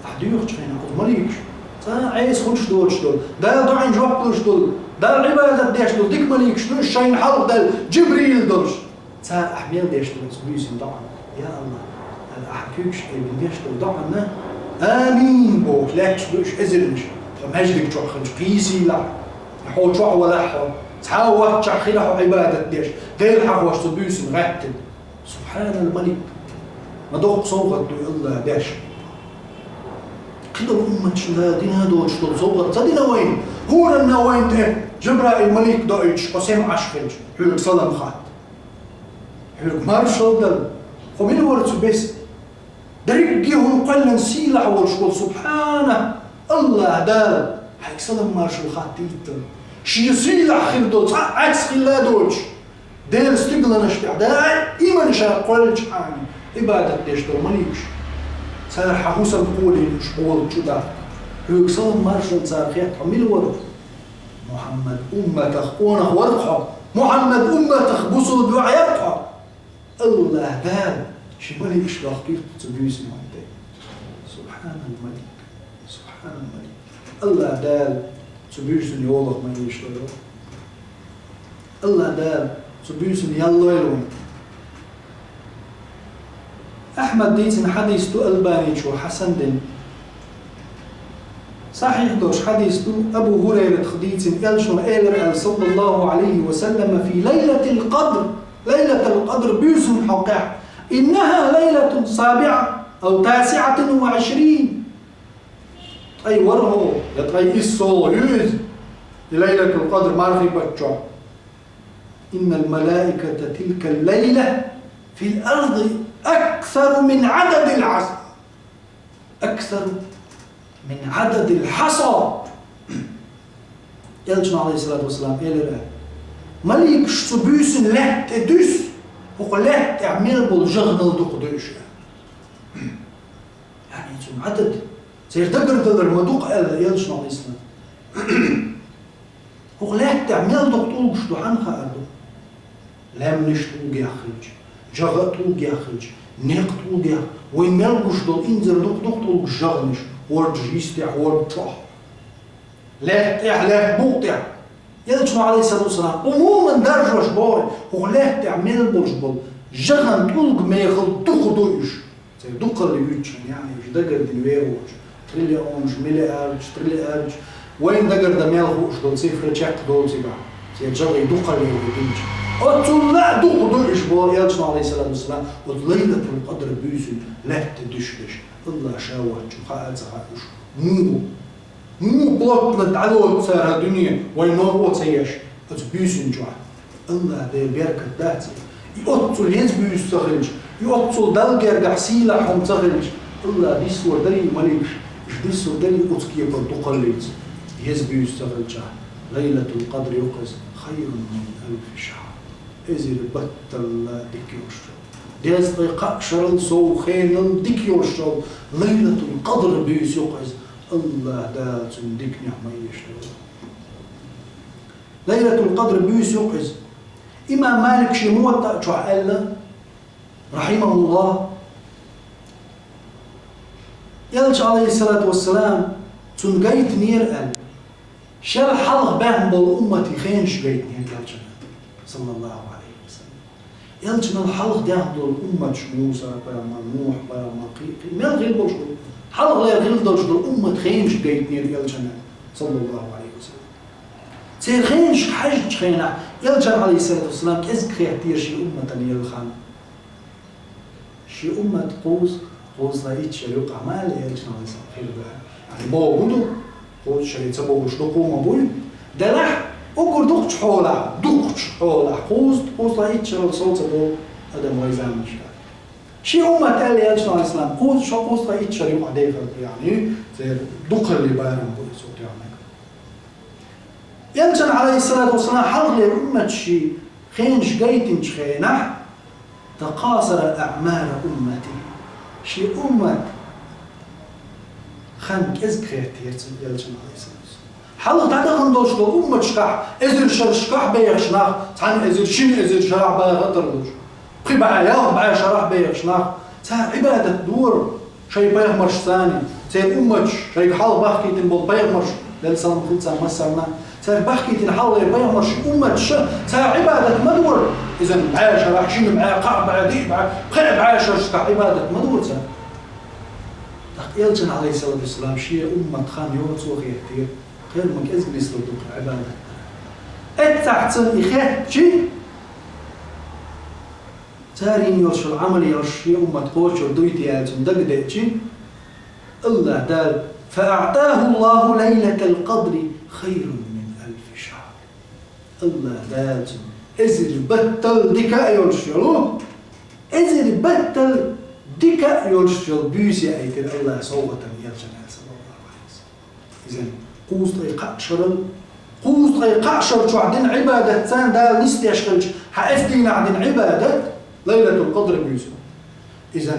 Ахь доьхучу хенахь оцу маликаш цкъа а Ӏеса хуьлуш доцуш долу, Дала доӀанна жоп луш долу, Далла Ӏибадат деш долу дика маликаш ду уьш, шайна хьалха даьлла Джибрил долуш. Цара ахь мел деш долу оцу буьйсанна доӀанна, я АллахӀ, аьлла, ахь куьйгаш а айбина деш долу доӀанна амин бохуш лаьтташ ду уьш эзарнаш. Тхо маьждиг чохь хилча кхийсийлахь, хьо чохь валахь хьо, цхьа а воцчахь хила хьо Ӏибадат деш, Дела хьахош цу буьйсанна гӀаьттина. Субхьанал малик! Ма доккха совгӀат ду АллахӀа деш. Кхидолу умматашна Дала дина а доцуш долу совгӀат ца дина вайна? ХӀоранна вайна тӀе Жабраил малик доуьйтуш, хьо сема Ӏаш хилча, хьоьга салам хатта, хьоьга маршалла дала, хьо мила вара цу беса? Дерриге хӀума кхоьллина сийлахь волуш волу СубхьанахӀ АллахӀ Дала хьайга салам-маршалла хаттийта. Шен сийлахь хир долу цхьа а Ӏаьрс хилла а доцуш, Делан стигланаш тӀехь даима ша кхоьллинчу хьайна Ӏибадат деш долу маликаш, цара хьан хӀусам кхолийна уьш гӀолачу даккха. Хьоьга салам-маршалла цара хетта, хьо мила вара? Мухьаммад умматах къонах вара хьо. Мухьаммад умматах бусулба ваьӀ яра хьо. АллахӀ Дала шен маликаш дохкийта цу буьйсанна вайн тӀе. Субхьанал малик! Субхьанал малик! АллахӀ Дала цу буьйсанна йолах ма йийша вайна. АллахӀ Дала цу буьйсанна яллойла вайна. Ахьмада дийцина хьадис ду, Албаничо хьасан дина. Сахьихь долуш хьадис ду, Абу ХӀурайрата дийцина, элчано элира аьлла, саллаллахӀу Ӏалайхи ва саллама, фи лайлатил къадр, лайлатал къадр буьйсанна хьокъехь, иннахӀа лайлатун сабиӀа ав тасиӀатун ва Ӏишрин. Ткъе ворхӀо я ткъе иссолгӀа ю иза, и лайлатул къадр мархий баттахь. Иннал малаиката тилкал лайла фил арди аксару мин Ӏададил хьаса. Аксару мин Ӏададил хьаса. Элчано, Ӏалайхиссалату вассалам, элира: «Маликаш цу буьйсанна лаьтта тӀе дуьссу, хӀокху лаьтта тӀехь мел болу жагӀанал дукха ду уьш». ЯӀни цуьнан Ӏадад, церан дагардалар ма дукха аьлла Элчано, Ӏалайхиссалам. ХӀокху лаьтта тӀехь мел дукха тӀулгаш ду хьанна хаар ду? Лаьмнаш тӀулгех хилча, жагӀа а тӀулгех хилча, некъ тӀулгех, вайн мел гуш долу инзаре дукха-дукха тӀулгаш жагӀанаш, хӀордаш йистехь, хӀорд чохь. Лаьтта тӀехь, лаьтта букъа тӀехь. Элчано, Ӏалайхиссалату вассалам, умуман даржош боху, хӀокху лаьтта тӀехь мел болуш болу жагӀан тӀулга мехала дукха ду уьш. Церан дукхалле юьйцучу хенахь, яӀни уьш дагардина вер волчу, триллионаш, миллиардаш, триллиардаш, вайна дагардан мел хууш долу цифра чекхдолу цигахь, церан жагӀий дукхалле ву динчу. Оццул а дукха ду уьш боху Элчано, Ӏалайхиссалату вассалам, оцу Лайлатул Къадр буьйсанна лаьтта дуьсуш дерш. АллахӀ ша воцчунна хаа а ца хаьа уьш муха, муха плотно дӀалоцу цара дуьне, вайн новкъа ца еш, оцу буьйсанна чохь. АллахӀ Дела беркат дац и. И оццул еза буьйса ца хилча, и оццул Далла гергахь сийлахь хӀума ца хилча, АллахӀ диссор дарий маликаш, уьш диссор дарий оцу кепара дукхаллица, еза буьйса ца хилча. Лайлатул Къадр ю-кх иза, хайрун мин алфи шахр. Эзар батталла дика йолуш йолу, дезткъе кхаа шарал сов хенал дика йолуш йолу Лайлатул Къадр буьйса ю-кх иза. АллахӀ Дала цуьнан диканех ма еш дойла. Лайлатул-Къадр буьйса ю-кх иза. Имам Малика шен Муваттаъ чохь аьлла, рахьимахуллахӀ, Элча, Ӏалайхиссалату вассалам, цунна гайтинера аьлла. Шел хьалха баьхна болу умматийн хенаш гайтинера Элчана, саллаллахӀу Ӏалайхи ва саллам. Элчанал хьалха даьхна долу умматаш, Муса-пайхамар, Нухь-пайхамар, кхин, кхин мел хилла болуш долу, хьалхалера хилла долуш долу уммат хенаш гайтинера Элчана, саллаллахӀу Ӏалайхи ва саллам. Церан хенашка хьаьжначу хенахь, Элчана, Ӏалайхиссалату вассалам, кӀезиг хеттера шен умматана елла хан. Шен уммат кхузза, кхузза итт шарахь юкъахь ма аьлла Элчана, Ӏалайхиссалам, хир ду. Яъни бохург ду, кхузза шарахь ца богӀуш дукха ма буй. Делахь, уггар дукхачу хьолахь, дукхачу хьолахь, кхузза, кхузза итт шарал сов ца богӀу адам вайн заманашкахь. Шен уммат аьлла Элчана, Ӏалайхиссалам, кхузза, шо кхузза итт шарахь юкъахь дехар ду, яъни, церан дукхалле барам бу иза, цо тоьхнарг. Элчана, Ӏалайхиссалату вассалам, хьалхалера умматаш шен хенаш гайтинчу хенахь, «تقاصر أعمار أمته». Шен уммат хан кӀезиг хеттера цунна, Элчана, Ӏалайхиссалату вассалам. Хьалха дӀадахана долуш долу умматашкахь, эзар шарашкахь бехаш нах, цхьана эзар, шина эзар шарахь баха а тарлуш, пхи бӀе, ялх бӀе шарахь бехаш нах, цара Ӏибадат дора шайн пайхамаршца, церан умматаш, шайга хьалха бахкийтина болу пайхамарш, Делан салам хуьлда царна массарна, цара бахкийтина хьалхалера пайхамарш, умматаш, цара Ӏибадат ма дора. Иза бӀе шарахь, шина бӀе, кхаа бӀе, диъ бӀе, пхи бӀе шарашкахь Ӏибадат ма дора цара. ТӀаккха Элчана, Ӏалайхиссалату вассалам, шен уммат хан йоцо хеттера, кхерам кӀезиг нислур ду-кх Ӏибадат дара. Эццахь цунна и хеттачи, цара йина йолуш йолу Ӏамал йолуш шен уммат кхочур дуй те аьлла цунна дагадеъчи, АллахӀ Дала: «فأعطاه الله ليلة القدر خير من ألف شهر». АллахӀ Дала цунна эзар баттал дика а йолуш йолу, эзар баттал дика а йолуш йолу буьйса яийтира АллахӀа совгӀатана Элчана, саллаллахӀу Ӏалайхи ва саллам. Иза кхузткъе кхаа шарал, кхузткъе кхаа шар чохь дина Ӏибадат царна Дала нисдеш хилча, хьан эс дийнахь дина Ӏибадат, Лайлатул-Къадр буьйса. Иза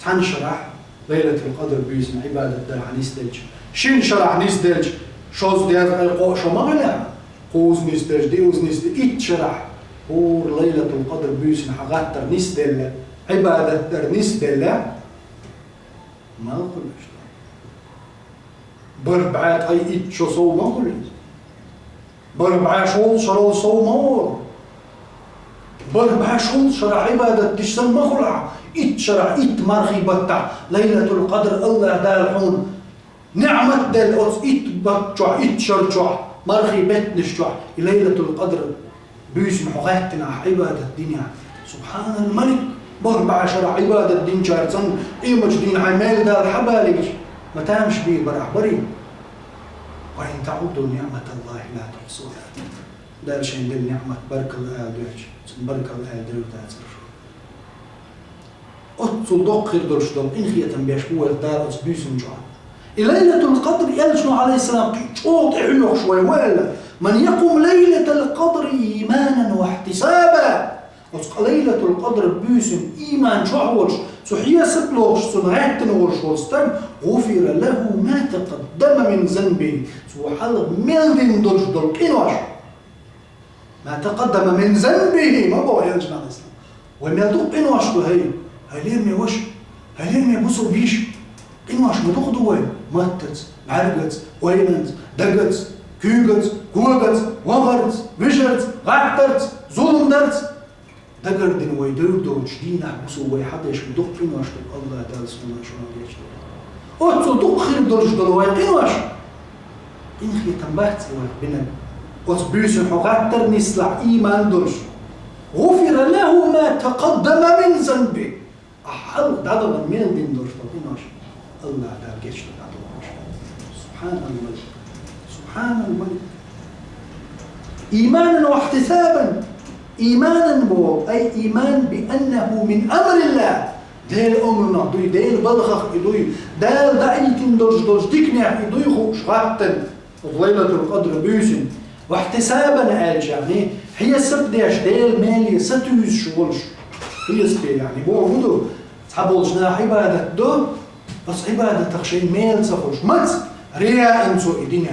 цхьана шарахь, Лайлатул-Къадр буьйсина Ӏибадат дар хьан нисделча, шина шарахь нисделча, шозза, дезткъе кхоъ шо ма хилла, кхузза нисдеш, диъазза нисде, итт шарахь, хӀора Лайлатул-Къадр буьйсина хьан гӀаттар нисделла, Ӏибадат дар нисделла, мел хуьлуш ду. БархӀ бӀе ткъе итт шо сов ма хуьлу иза. БархӀ бӀе шовзткъа шарал сов ма волу. БархӀ бӀе шовзткъа шарахь Ӏибадат диш санна ма хуьлу ахь, итт шарахь, итт мархий баттахь, Лайлатул-Къадр АллахӀ Дала хьуна ниӀмат делла оцу итт бутт чохь, итт шар чохь, мархий беттанаш чохь, и Лайлатул-Къадр буьйсина хьо гӀаьттина ахь Ӏибадат динехь. Субхьанал-Малик, бархӀ бӀе шарахь Ӏибадат динчаьрца къематчу дийнахь хьайн мел Дала хьан балийча, ма тамаш бийр бара ахь, барий? «وإن تعدوا نعمة الله لا تحصوها». Дала шайн делла ниӀмат баркалла ала дуьйцча, цунна баркалла ала дерг дацара шу. Оццул доккха хир долуш долу къинхетам беш бу вайх Дала оцу буьйсанна чохь. И Лайлатул-Къадр Элчано, Ӏалайхиссалам, кхин чӀогӀа тӀехьоьхуш вай ву аьлла: «من يقم ليلة القدر إيمانا واحتسابا». Оцу Лайлатул-Къадр буьйсанна ийман чохь волуш, цу хьесап лохуш, цунна гӀаьттина волуш волу стаг, «غفر له ما تقدم من ذنبه». Цо хьалха мел дина долуш долу къинош. «ما تقدم من ذنبه», ма боху Элчано, Ӏалайхиссалам. Вай мел дукха къинош ду, хӀай, хӀай лераме ваша, хӀай лераме бусалба йиша. Къинош ма дукха ду вай маттаца, бӀаьргаца, ойланца, дагаца, куьйгаца, когаца, вахарца, вижарца, гӀаттарца, зулам дарца. Дагардина вай дуьйр доцуш дийнахь бусалба вай хьан деш ма дукха къинош ду, АллахӀ Дала суна шуна гечдойла. Оццул дукха хир долуш долу вай къинош. Къинхетам бац и вайх бинарг? Оцу буьйсанна хьо гӀаттар нислахь, ийман долуш. «غفر له ما تقدم من ذنبه». Ахьа хьалха дӀадахана мел дина долуш долу къинош АллахӀ Дала гечдо дӀадохуш. Субхьаналмалик. Субхьаналмалик. «إيمانا واحتسابا». Ийманан боху, ай, ийман, «بأنه من أمر الله». Делан омранах дуй, Делан балхах и дуй, Дала даийтина долуш долчу диканех и дуй хууш гӀаттана, оцу Лайлатул-Къадр буьйсина. «واحتسابا» аьлча, яъни, хьесап деш, Делан меле сатуьйсуш волуш, хьесапе, яъни, бохург ду, цхьаболчу наха Ӏибадат до, оцу Ӏибадатах шайн мел ца хуьлуш. Маца? «رياءً», цо и динехь.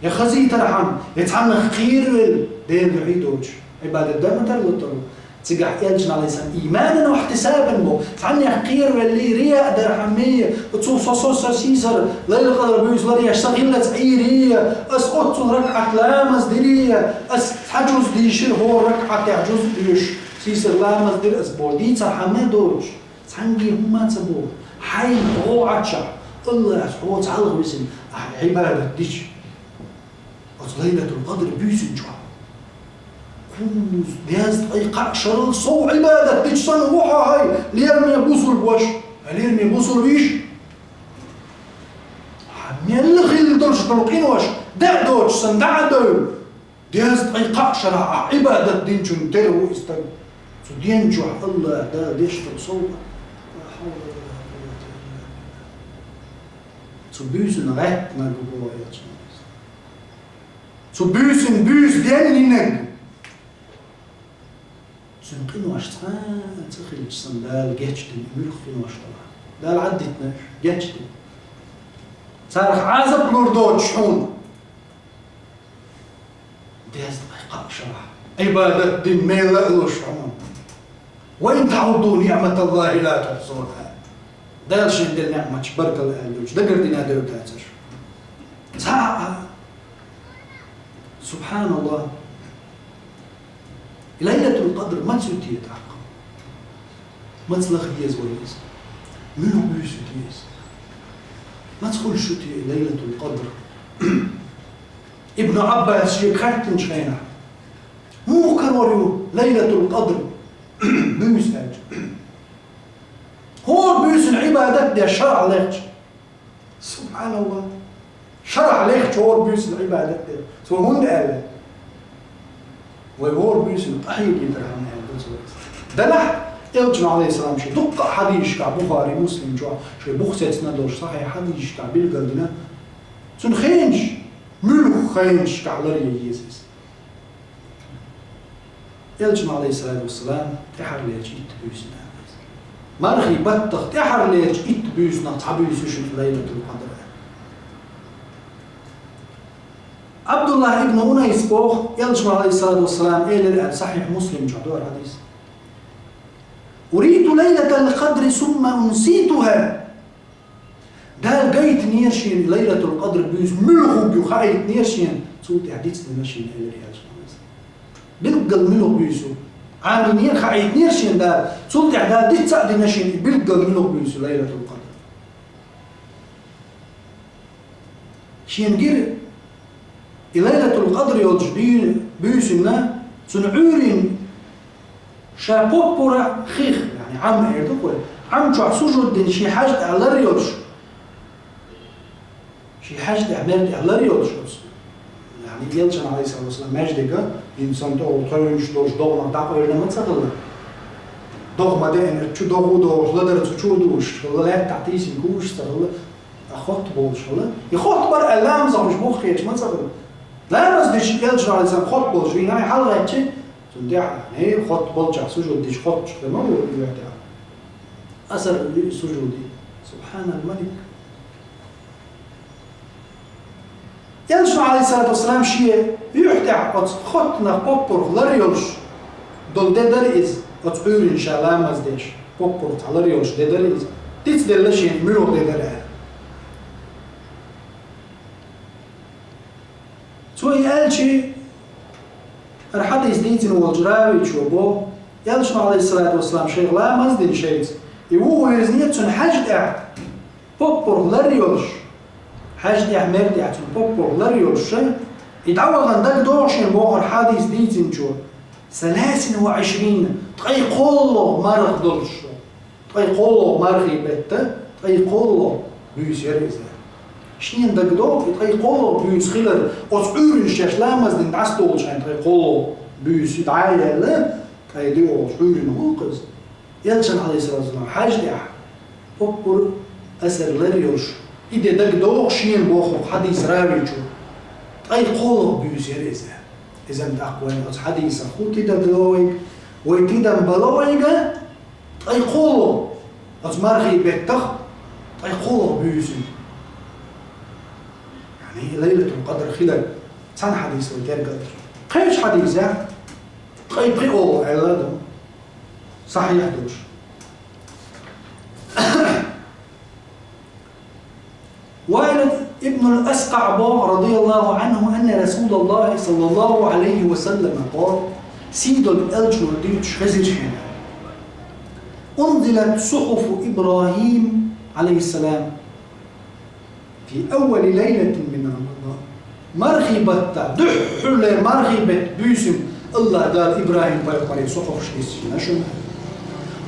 Я хазийтархьама, я цхьаннах кхеравелла, Дела дуьхьа доцуш, Ӏибадат дан ма тарло тарло. Цигахь элчана, Ӏалайхиссалам, ийманан ва ихьтисабан бо. Цхьаннех кхеравеллий, рияъ дархьамий, оцу со, со, со сийсара, Лайлатул-Къадр буьйса ларъеш сан хиллалц Ӏийрий, ас оццул ракаӀат ламаз дирий, ас цхьа жуз дийшира, хӀора ракаӀатехь жуз а доьшуш, сийсара ламаз дира ас бо. Дийцархьама доцуш, цхьанне хӀумма а ца боху. Хьайн хьо Ӏаччахь, Аллас хьо цхьалха висина, ахь Ӏибадат дича, оцу Лайлатул-Къадр буьйсина чохь. Кхузза дезткъе кхаа шарал сов Ӏибадат дича санна ву хьо хьай, лераме бусулба ваша, хьай лераме бусулба йиша. Хьан мелла хилла долуш долу къинош дӀа а доцуш санна дӀа а девлла, дезткъе кхаа шарахь ахь Ӏибадат динчун тера ву и стаг. Цу ден чохь Аллах Дала деш долу сов. Цу буьйсина гӀаьттинарг ву боху элчано. Цу буьйсина буьйса деннинарг. Цуьнан къинош цхьа а ца хилча санна Дала гечдина муьлхха къинош долахь. Дала Ӏаддитина уьш, гечдина. Царах Ӏазап лур доцуш хьуна. Дезткъе кхаа шарахь Ӏибадат дина мела а луш хьуна. «Ва ин таӀудду ниӀматаллахи ла тухьсуха». Дала шен делла неӀматаш баркалла аьлла долчу дагардина девр дацара. Цхьа а, субхьаналлах. Лайлатул-Къадр маца ю те тӀаккха? Маца лаха еза вай иза? Муьлха буьйса ю те иза? Маца хуьлуш ю те Лайлатул-Къадр? Ибн Ӏаббас шега хаьттинчу хенахь, муха карор ю Лайлатул-Къадр буьйса аьлча? ХӀора буьйсина Ӏибадат деш шарахь лехча. Субхьаналлах. Шарахь лехча хӀора буьйсина Ӏибадат деш. Цо хӀунда аьлла? Вай хӀора буьйсина къахьега дархьама аьлла ду цо. Делахь, элчано, Ӏалайхиссалам, шен дуккха а хьадисашкахь, Бухари, Муслим чохь, шен бух сецна долуш сахьихь хьадисашкахь билгалдина, цуьнан хенаш, муьлхха хенашкахь ларъян еза иза. Элчано, Ӏалайхиссалату вассалам, тӀаьхьарлерчу итт буьйсина аьлла иза. Мархий баттах тӀаьхьарлерчу итт буьйсанах цхьа буьйса ю шуна Лайлатул-Къадр аьлла. Абдуллах ибн Унайс боху, элчано, Ӏалайхиссалату вассалам, элира аьлла, сахьихь Муслим чохь ду хӀара хьадис: «Уриту лайлатал къадри сумма унситуха». Дала гайтинера шена Лайлатул-Къадр буьйса муьлха хӀума ю хаийтинера шена, цул тӀаьхьа дицдина шена, элира элчано. Билггал муьлха буьйса ю? Ӏамийнера, хаийтинера шена Дала, цул тӀаьхьа Дала диц а дина шена и билггал муьлха буьйса ю Лайлатул-Къадр. Шена гира и Лайлатул-Къадр йолчу дуьйна буьйсанна, цуьнан Ӏуьйренна ша поппара хих, яъни Ӏам эр ду кхуьй, Ӏам чохь сужуд дина шен хьаьжа тӀехь лар йолуш, шен хьаьжа тӀехь мер тӀехь лар йолуш оцу, яъни элчано, Ӏалайхиссалату вассалам, маьждига, хӀинца санна тӀе олу тхевнаш долуш догӀмах дӀакъевлина ма ца хилла. ДогӀма деана, чу догӀу догӀуш, ладар цу чу а дугӀуш хилла, лаьттахь тийсина куьйгаш ца хилла. Ткъа хотта болуш хилла. И хотта бара аьлла, ламаза уьш муха кхеча ма ца хилла. Ламаз дича элчано, Ӏалайхиссалам, хотта болуш вийна, хьалгӀаьччи, цунна тӀехь, хӀей, хотта болчохь сужуд дича хоттуш хир ма ву и юьхь тӀехь. Асар сужуд ди. Субхьанал малик. Элчано, Ӏалайхиссалату вассалам, шен юьхь тӀехь оцу хоттанах поппарх лар йолуш долу де дара иза, оцу Ӏуьйренна ша ламаз деш, поппарх цхьа лар йолуш де дара иза. Дицделла шена муьлха де дара аьлла. Цо и аьлчи, хӀара хьадис дийцина волчу равичо боху, элчано, Ӏалайхиссалату вассалам, шайх ламаз дина шайца, и ву вирзина цуьнан хьаьжа тӀехь, поппарх лар йолуш, хьаьжа тӀехь, мер тӀехь цуьнан поппарх лар йолуш, и дӀавахана дагадогӀу шена боху хӀара хьадис дийцинчо, саласин ва Ӏишрина, ткъе кхоалгӀа марха долуш. Ткъе кхоалгӀа мархий бетта, ткъе кхоалгӀа буьйса яра иза. Шена дагадогӀу и ткъе кхоалгӀа буьйса хилар, оцу Ӏуьйренна шаьш ламаз дина дӀасадолучу хенахь ткъе кхоалгӀа буьйса дӀа а яьлла, ткъе доьалгӀачу Ӏуьйренна гӀуллакх иза. Элчан, Ӏалайхиссалату вассалам, хьаьжа тӀехь поппар асар лар йолуш, и де дагадогӀу шена боху хьадис равичо, ткъе кхоалгӀа буьйса яра иза. Иза-м тӀаккха вайна оцу хьадисах хӀун тидам бало вайга, вай тидам бало вайга, ткъе кхоалгӀа, оцу мархий беттах ткъе кхоалгӀа буьйса ю. Яъни, Лайлатул-Къадр хилар. Цхьана хьадис вай тергалира. Кхечу хьадисехь ткъе пхиъ оха аьлла ду. Сахьихь долуш. Ваил ибн ал-Аскъаъ боху, радияллаху анху, анна Расулаллахи саллаллаху алейхи ва саллама къала, сийдолу элчано дуьйцуш хезира шена: «Унзилат сухуфу Ибрахим, алейхиссалам, фи аввали лайлатин мин Рамадан». Мархий баттахь, дуьххьарлера мархий беттан буьйсанна Аллах Дала Ибрахим-пайхамаре сухуфаш диссина шуна.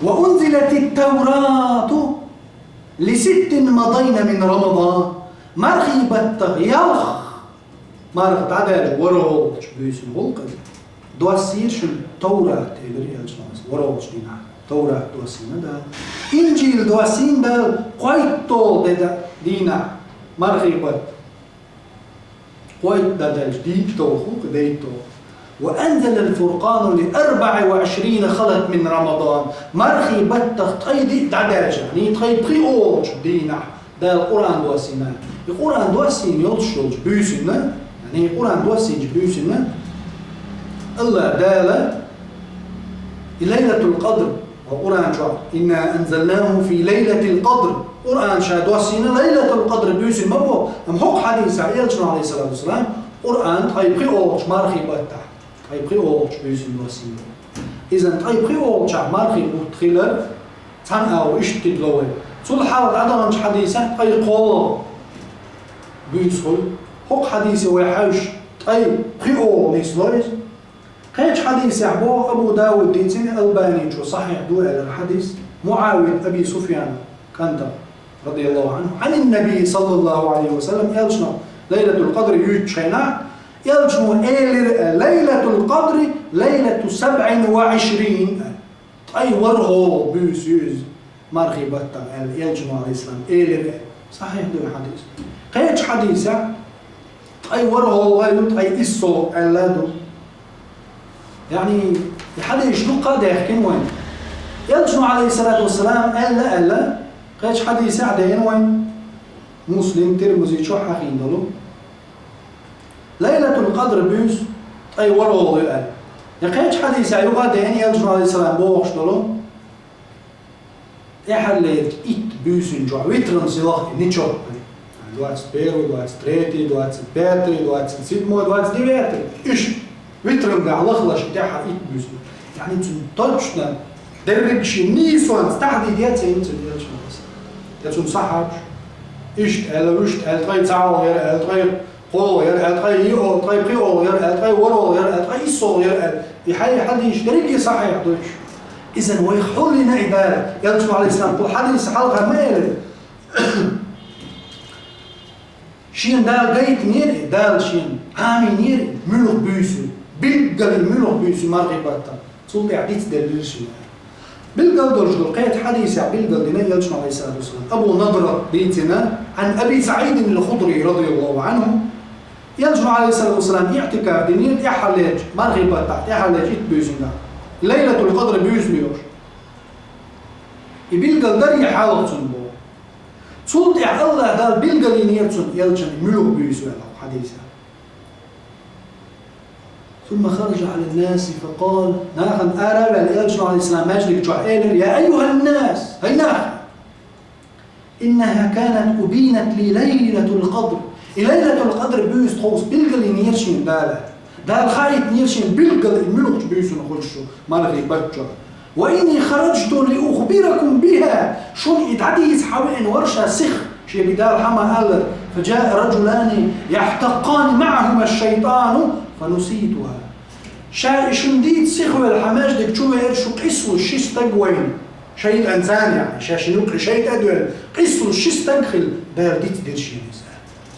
«Ва унзилатит Таврату ли ситтин мадайна мин Рамадан». Мархий баттахь ялх марха дӀадаьлча ворхӀалгӀачу буьйсанна гӀуллакхана доссийра шуна Таврат, элира элчано, ворхӀалгӀачу дийнахь Таврат доссийна Дала. Инжил доссийна Дала кхойтталгӀа де да-, дийнахь мархий баттахь. Кхойтта дӀадаьлча, дейтталгӀа, кху-, дейтталгӀа. «Ва анзалал фуркъана ли арбаи ва ишрина халат мин Рамадан». Мархий баттахь ткъе диъ дӀадаьлча, яъни ткъе пхиъ олучу дийнахь Дала Къуръан доссийна. И Къуръан доссийна йолчу, йолчу буьйсанна, яъни и Къуръан доссийначу буьйсанна Аллах Дала и Лайлатул-Къадр, ва Къуръан чохь: «Инна анзалнаху фи лайлатил къадр». Къуръан ша доссийна Лайлатул-Къадр буьйсанна ма боху, амма хӀокху хьадисехь элчано, алейхиссалату вассалам, Къуръан ткъе пхиъ олучу мархий баттахь, ткъе пхиъ олучу буьйсанна доссийна. Иза ткъе пхиъ олучохь мархий бутт хилар, цхьана агӀор иштта тидало вай. Цул хьалха дӀадаханчу хьадисехь ткъе кхоалгӀа буьйса хуьлу. ХӀокху хьадисе вай хьаьвсича, ткъе пхиъ олу нисло иза. Кхечу хьадисехь боху, Абу Дауд дийцина, Албаничо сахьихь ду аьллера хьадис, МуӀавият Аби Суфьян кӀантах, радияллаху анху, Ӏанин Наби саллаллаху алейхи ва саллам, элчано Лайлатул-Къадр юьйцучу хенахь, элчано элира: «Лайлатул-Къадри лайлату сабъин ва ишрин». Ткъе ворхӀалгӀа буьйса ю иза, мархий баттахь аьлла, элчано, алейхиссалам, элира. Сахьихь ду и хьадис. Кхечу хьадисехь ткъе ворхӀалгӀа ю, ткъе иссалгӀа аьлла ду. Яъни, и хьадисаш дуккха а даьхкина вайн. Элчано, алейхиссалату вассалам, аьлла, аьлла, кхечу хьадисехь деана вайн, Муслим, Тирмизи чохь хьахийна долу. Лайлатул-Къадр буьйса ткъе ворхӀалгӀа ю аьлла. Я кхечу хьадисехь юха а деана, элчано, алейхиссалам, бохуш долу: тӀаьххьарлерчу итт буьйсанна чохь витран силах и нечётный. Двадцать первый, двадцать третий, двадцать пятый, двадцать седьмой, двадцать девятый. Иштта витрангахь лахлаш тӀаьххьара итт буьйсанна. Яъни цуьнан точно дерриг шен нийсонца тахдид яц, яц цуьнан элчано. Я цуьнан сахьабаш. Иштта аьлла, вуьшта аьлла, ткъе цхьалгӀа яра аьлла, ткъе кхоалгӀа яра аьлла, ткъе йиъ олу, ткъе пхиъ олу яра аьлла, ткъе ворхӀалгӀа яра аьлла, ткъе иссалгӀа яра аьлла. И хьайн хьадисаш дерриге сахьихь ду уьш. Иза вайх хьуллина и Дала. Элчано, алейхиссалам, кху хьадис хьалха ма элира. Шена Дала гайтинера и, Дала шена Ӏамийнера и муьлха буьйса ю. Билггал и муьлха буьйса ю мархий баттахь. Цул тӀаьхьа дицделлера шена. Билггал долуш долу кхечу хьадисехь билггал дина элчано, алейхиссалату вассалам. Абу Надра дийцина, Ӏан Аби СаӀидин ал-Худри, радияллаху анху, элчано, алейхиссалату вассалам, иътикаф динера тӀаьххьарлерчу мархий баттахь, тӀаьххьарлерчу итт буьйсангахь. Лайлатул-Къадр буьйса ю уьш. И билггал дара и хьалха цунна боху. Цул тӀаьхьа Аллах Дала билгалйинера цунна элчанна муьлха буьйса ю аьлла хьадисехь. ثم خرج على الناس فقال, нахана ара а ваьлла, элчано, алейхиссалам, маьждиг чохь элира: «Я айюханнас, хӀай нах! Иннаха канат убинат ли лайлатул-къадр». И Лайлатул-Къадр буьйса тховса билгалйинера шена Дала. Дала хаийтинера шена билггал и муьлхачу буьйсанна хуьлуш ю мархий баттахь. «Ва инни хараджту ли ухбиракум биха». Шуна и дӀадийца хьан веана вара ша сиха, шега Дала хьан ма аллара. «Фаджаа раджулани яхтаккъани маӀахума аш-шайтану фануситуха». Ша и шуна дийца сиха велла хьан маьждиг чу веара шу къийсалуш ши стаг вайна. ШайтӀан царна, яъни, ша шина юккъе шайтӀа а доьлла, къийсалуш ши стаг хилла, Дала дицдира шена иза.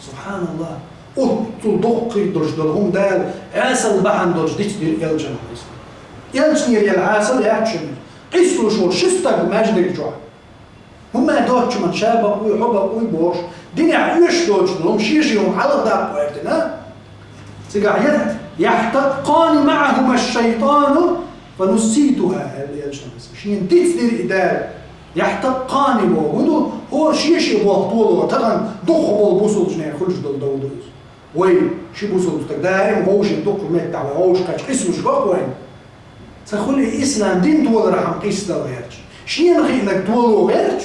Субханаллах! Оццул доккха хир долуш долу хӀума Дала Ӏесалла бахьана долуш дицдира элчанна. Элчанера елла Ӏесалла яц шуна. Къийсалуш волу ши стаг маьждиг чохь. ХӀумма доцучу хӀуманна ша бакъвий, хьо бакъвий бохуш, динехь оьшуш доцуш долу хӀума шен-шен хӀума хьалха даккха гӀертина. Цигахь яра: «Яхтаккъани маӀахума аш-шайтану фануситуха», аьлла элчано. Шена дицдира и Дала. «Яхтаккъани» боху хӀун ду? ХӀора шен-шен болх доло, тахана дукхахболу бусулбанех хуьлуш долу дов ду иза. Вай, ши бусалба стаг, даим вовшийн дукха меттахь вай вовшахкхетча къийсалуш бакъ вайн. Ца хуьлий ислам дин долархьама къийсадала гӀерташ. Шена хиънарг дола гӀерташ,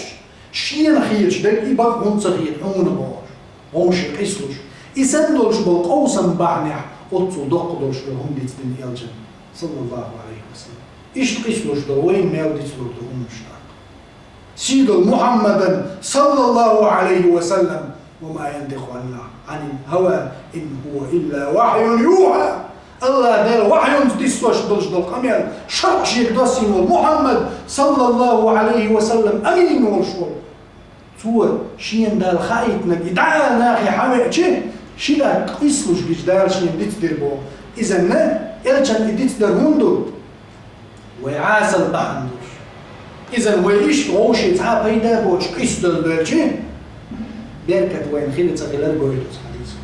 шена хеташ дерг и бакъ хӀунда ца хета хьуна бохуш. Вовшийн къийсалуш. И санна долуш болу къовсам бахьанехь оццул доккха долуш долу хӀума дицдина элчана, саллаллаху Ӏалайхи ва саллам. Иштта къийсалуш долу вайн мел дицлур ду хӀуманаш тӀаккха. Сийдолу Мухьаммадан, саллаллаху Ӏалайхи ва саллам, ва ма янтикъу Ӏанил хӀава, ин хӀува илла вахьюн юхьа. Аллах Дала вахьюнца диссош долуш долу къамел, шаръ шега доссийна волу Мухьаммад, саллаллаху Ӏалайхи ва саллам, амин волуш волу. Цо шена Дала хаийтинарг и дӀа а нахе хьан веачи, ши латта къийсалуш гича Дала шена дицдир боху. Изанна, элчанна и дицдар хӀунда ду? Вай Ӏасал бахьана долуш. Иза вай иштта вовшийн цхьа а пайда боцуш къийсадала доьлчи, беркат вайна хила ца хилар гойту цхьа дийца.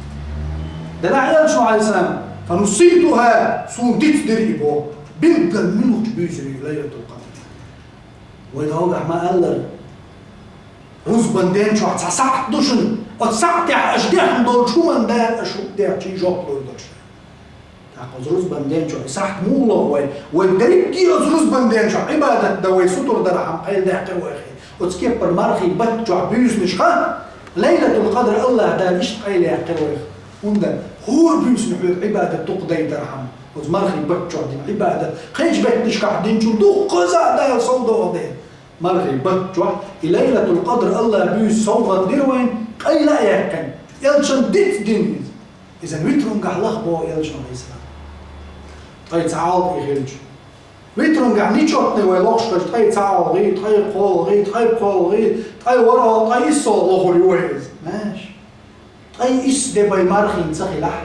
Делахь элчано Ӏалайхиссалам, фа нусиртуха, суна дицдира и боху. Билггал муьлхачу буьйсаниг Лайлатул Къадр. Вай догӀахь ма-аллара, рузбан ден чохь цхьа сахьт ду шуна, оцу сахьтехь аша дехна долчу хӀуманна Дала аша хӀуъа дехчий жоп лур долуш. ТӀаккха оцу рузбан ден чохь и сахьт муха лоху вай? Вай дерриге оцу рузбан ден чохь Ӏибадат дан вай сутар дархьама къайладаьккхира вайх. Оцу кеппара мархий батта чохь буьйсанашха Лайлатул Къадр Аллах Дала иштта къайлаяьккхира вайх. ХӀунда хӀора буьйсанна хьоьга Ӏибадат дукха дайтархьама, оцу мархий батта чохь дина Ӏибадат кхечу беттанашкахь динчул дуккхаза а Дала сов догӀу дела. Мархий батта чохь и Лайлатул Къадр Аллах буьйса совгӀат дира вайна, къайла а яьккхина. Элчан дицдина иза. Иза витрунгахь лаха боху элчано Ӏалайхиссалам. Ткъе цхьа гӀалгӀа и хилча. Витрунгахь нечётный вай лохуш хилча, ткъе цхьа гӀалгӀа, ткъе кхоалгӀа, ткъе пхоалгӀа, ткъе ворхӀалгӀа, ткъе иссалгӀа лохур ю вай иза. Маьш. Ткъе исс де бай мархина ца хилахь,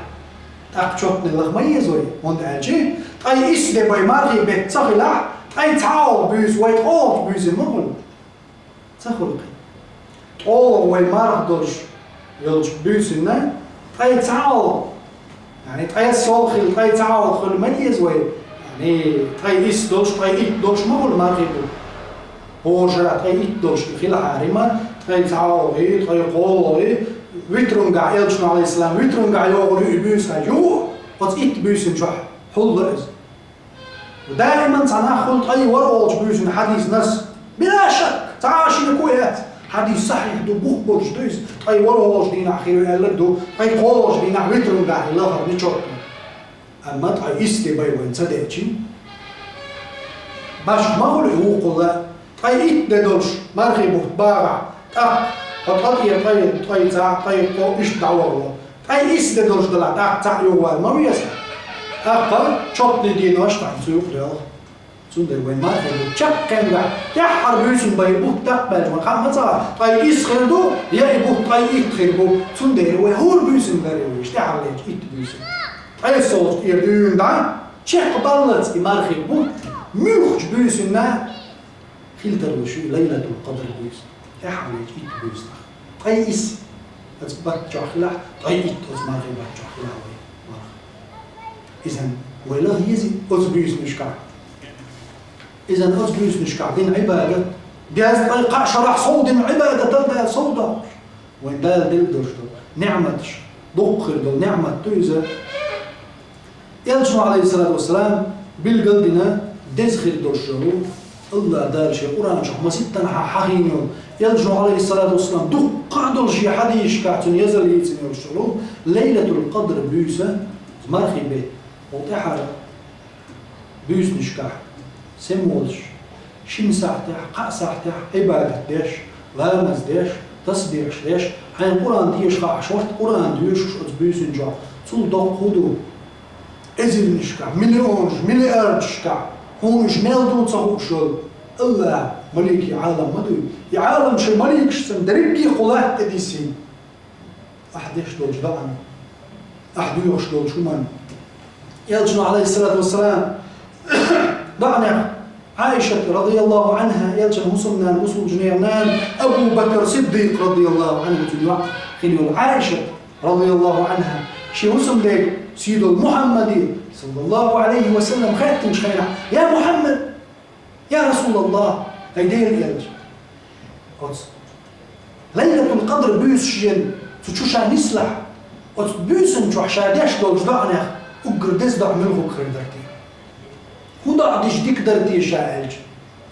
тӀаккха чётный лаха ма еза вай, хӀунда аьлча, ткъе исс де бай мархий бетта ца хилахь, ткъе цхьа гӀалгӀа буьйса вай ткъолгӀачу буьйсина ма хуьлу. Ца хуьлу кхин. ТкъолгӀа вай марха долуш йолчу буьйсанна, ткъе цхьа гӀалгӀа, яъни ткъе солх хила, ткъе цхьа гӀалгӀа хуьлу ма еза вай, яъни ткъе исс долуш, ткъе итт долуш ма хуьлу мархий бу. ХӀора шарахь ткъе итт долуш хилахьара ма, ткъе цхьа гӀалгӀа, ткъе кхоалгӀа, витрунгахь элчано Ӏалайхиссалам, витрунгахь йогӀур ю и буьйса хьаьжа, юха оцу итт буьйсанна чохь хьулло иза. Даиман цхьа нах хуьлу ткъе ворхӀалгӀачу буьйсанна хьадийс нас. Била шак, цхьа а шеко яц. Хьадийс сахьихь ду, бух болуш ду иза. Ткъе ворхӀалгӀачу дийнахь хир ю аьлларг ду, ткъе кхоалгӀачу дийнахь витрунгахь хила лахара нечётный. Амма ткъе исс де бай вайн ца деъчи, башха ма хуьлу и вукхул а. Ткъе итт де долуш мархий бутт багӀахь, тӀаккха хьо ткъа тӀера ткъе, ткъе цхьаъ, ткъе кхоъ иштта дӀавахало. Ткъе исс де долуш далахь, тӀаккха цхьаъ юхавала ма веза. ТӀаккха чётный денош тахана цу юкъа доьлху. Цундела вайн мархий бутт чаккхенгахь, тӀаьххьара буьйсанна бай бутт даккхабаьлча, вайн хаа ма ца гӀа, ткъе исс хир ду, я и бутт ткъе итт хир бу. Цундела вай хӀора буьйсанна ларъе вайша, тӀаьххьара лечу итт буьйсанна. Ткъе иссалгӀачу тӀера дуьйна дӀа, чекхбаллалц и мархий бутт, муьлххачу буьйсанна хила тарлуш ю и Лайлатул Къадр буьйса, тӀаьххьара лечу итт буьйсанах. Ткъе исс оцу батта чохь хилахь, ткъе итт оцу мархий батта чохь хилахь вай марха. Изан вай лаха еза оцу буьйсанашкахь. Изан оцу буьйсанашкахь дина Ӏибадат, дезткъе кхаа шарахь сов дина Ӏибадатал Дала сов доккхуш. Вайн Дала делла долуш долу ниъматаш, дуккха хир долу ниъмат ду иза. Элчано, Ӏалайхиссалату вассалам, билгал а дина, деза хир долуш йолу, Аллах Дала шен Къуръан чохь маситтанхьа хьахийна йолу, Элчано, Ӏалайхиссалату вассалам, дуккха а долу шен хьадисашкахь цунна язал йийцина йолуш йолу, Лайлатул Къадр буьйса, мархий бетта, хӀокху тӀаьххьара буьйсанашкахь сема волуш, шина сахьтехь, кхаа сахьтехь Ӏибадат деш, ламаз деш, тасбихьаш деш, хьайна Къуръан теша хаахь, шорта Къуръан доьшуш оцу буьйсанна чохь, цул доккха хӀун ду? Эзарнашкахь, миллионаш, миллиардашкахь хьуна уьш мел ду ца хууш йолу Аллах, маликийн Ӏалам ма дуй. И Ӏалам шайн маликашца дерриге кху латта тӀе диссийна. Ахь деш долчу доӀанна, ахь доьхуш долчу хӀуманна. Элчано, Ӏалайхиссалату вассалам, доӀанех Ӏайшат, радияллаху Ӏанха, Элчан хӀусамнана, бусулба жинера нана, Абу Бакр Сиддикъ, радияллаху Ӏанху, цуьнан йоӀ хилла йолу Ӏайшат, радияллаху Ӏанха, шен хӀусамдега, сийдолу Мухьаммаде, саллаллаху Ӏалайхи ва саллам, хаьттинчу хенахь: «Я Мухьаммад, я Расулаллах, хӀай Делан элча, оцу Лайлатул Къадр буьйса шена цу чу ша нислахь, Оцу буьйсанна чохь ша деш долчу доӀанех уггар деза доӀа муьлхарг хир дара те? ХӀун доӀа дича дика дара те ша аьлча?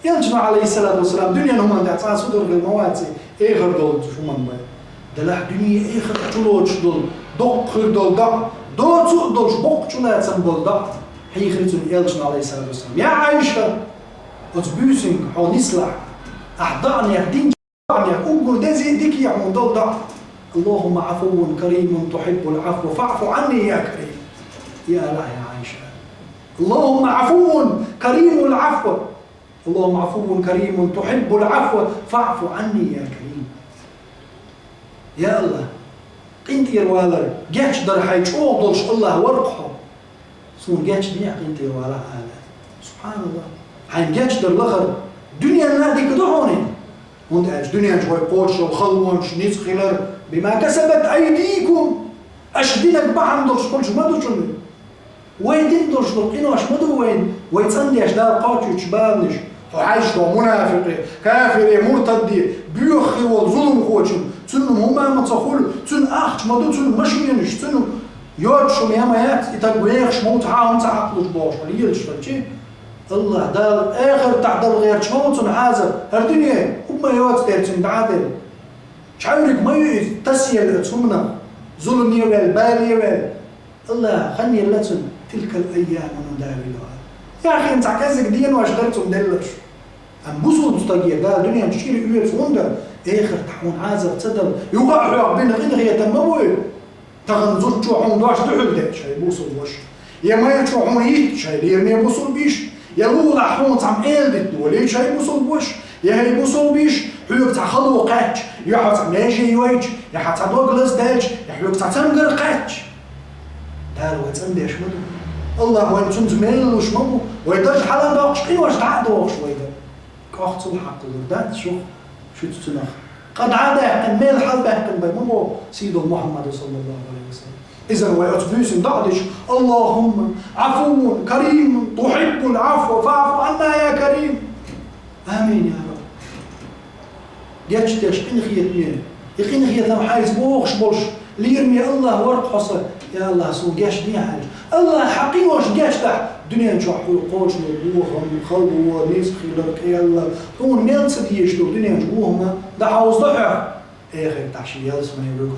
Элчано, Ӏалайхиссалату вассалам, дуьненан хӀуманна тӀехь цхьа а судорхила ма ваций, эхар долчу хӀуманна бен. Делахь дуьне, эхар чулоцуш долу, доккха хир долу доӀа, доцу а долуш боккха чулацам болу доӀа хьийхира цунна Элчано, Ӏалайхиссалату вассалам: «Я Ӏайша, оцу буьйсанга хьо нислахь, ахь доӀанех динчу доӀанех уггар дезий, дикий хьуна долу доӀа: „Аллахумма Ӏафуввун каримун тухьиббул Ӏафва фаӀфу Ӏанни, я карим“». Я Аллахь, я Ӏайша. «Аллахумма Ӏафуввун каримул Ӏафва. Аллахумма Ӏафуввун каримун тухьиббул Ӏафва фаӀфу Ӏанни, я карим». Я Аллахь, къинтӀера валар, гечдар хьайн чӀогӀа долуш Аллахь вара-кх хьо. Суна гечдехьа, къинтӀера валахь, ала. Субханаллахь. Хьайн гечдар лахара дуьненна а дика ду хьуна? ХӀунда аьлча дуьнен чу вай кхочуш йолу халонаш, ницкъ хилар, бима касабат айдикум, аша динарг бахьана долуш хуьлуш ма ду шуна. Вай дина долуш долу къинош ма ду вайна, вай цӀандеш Дала кхочуьйтуш баланаш. Хьо хьаьжча, хьо мунафикъе, кафире, муртадде, боьха хир волу зуламхочун, цунна хӀума ма ца хуьлу, цуьнан ахча ма ду, цуьнан машенаш, цуьнан йоцуш хӀума я ма яц, и стаг вехаш ма ву, цхьа а хӀума ца хьакхалуш бохуш хьо лелаш хилчи, Аллахь Дала эхартахь дала гӀерташ ма ву цунна хьазар, хӀара дуьне хӀума ма йоцу дера цуьнга дӀа а делла. Чхьаьвриг ма ю иза, тасаелла оцу хӀуманах, зуламе ваьлла, бале ваьлла. Аллахь хан елла цунна: «Тилкал айяму нудавилуха». Яхийна цхьа кӀеззиг денош дара цунна делларш. Амма бусулба стаге Дала дуьнен чу чӀир оьцу хӀунда, эхартахь хьуна хьазар ца дала, юха а хьох бина къинхетам ма буй. Тахана зудчо хьуна дош дуьхьал деъча, хӀай бусулба ваша, я майрачо хьуна йиттича, хӀай лераме бусулба йиша, я лулахь хьуна цхьамма эладитта волийча, хӀай бусулба ваша, я хӀай бусулба йиша, хьоьга цхьа хало кхаьчча, я хьо цхьа меже йойча, я хьан цхьа дог лаздаьлча, я хьоьга цхьа цамгар кхаьчча. Дала вай цӀандеш ма ду. Аллахь вайна цуьнца мел луш ма бу. Вай дарж хьала а доккхуш, къинош дӀа а дохуш вай дан. КӀохцал хьакхалур дац шух, шуьца цунах къа дӀа а даьккхина, мел хьалабаьккхина бай ма боху сийдолу Мухьаммада, саллаллаху Ӏалайхи ва саллам. Иза вай оцу буьйсанна доӀа дича: «Аллахумма Ӏафуввун каримун тухьиббул Ӏафва фаӀфу Ӏанна, я карим». Амин, я Рабби. Гечдеш къинхетаме, и къинхетам хьайца бохуш болуш, лераме Аллахь вара-кх хьо сан, я Аллахь, суна гечдехьа аьлча. Аллахь, хьан къинош гечдахь, дуьнен чохь хьуна кхочуш долу бохам, халбо, ницкъ хилар, кӀелла, хьуна мел ца дезаш долу дуьнен чу бохам дӀахьовзадо хьоьх, эхартахь шен ялсамане вуьгу.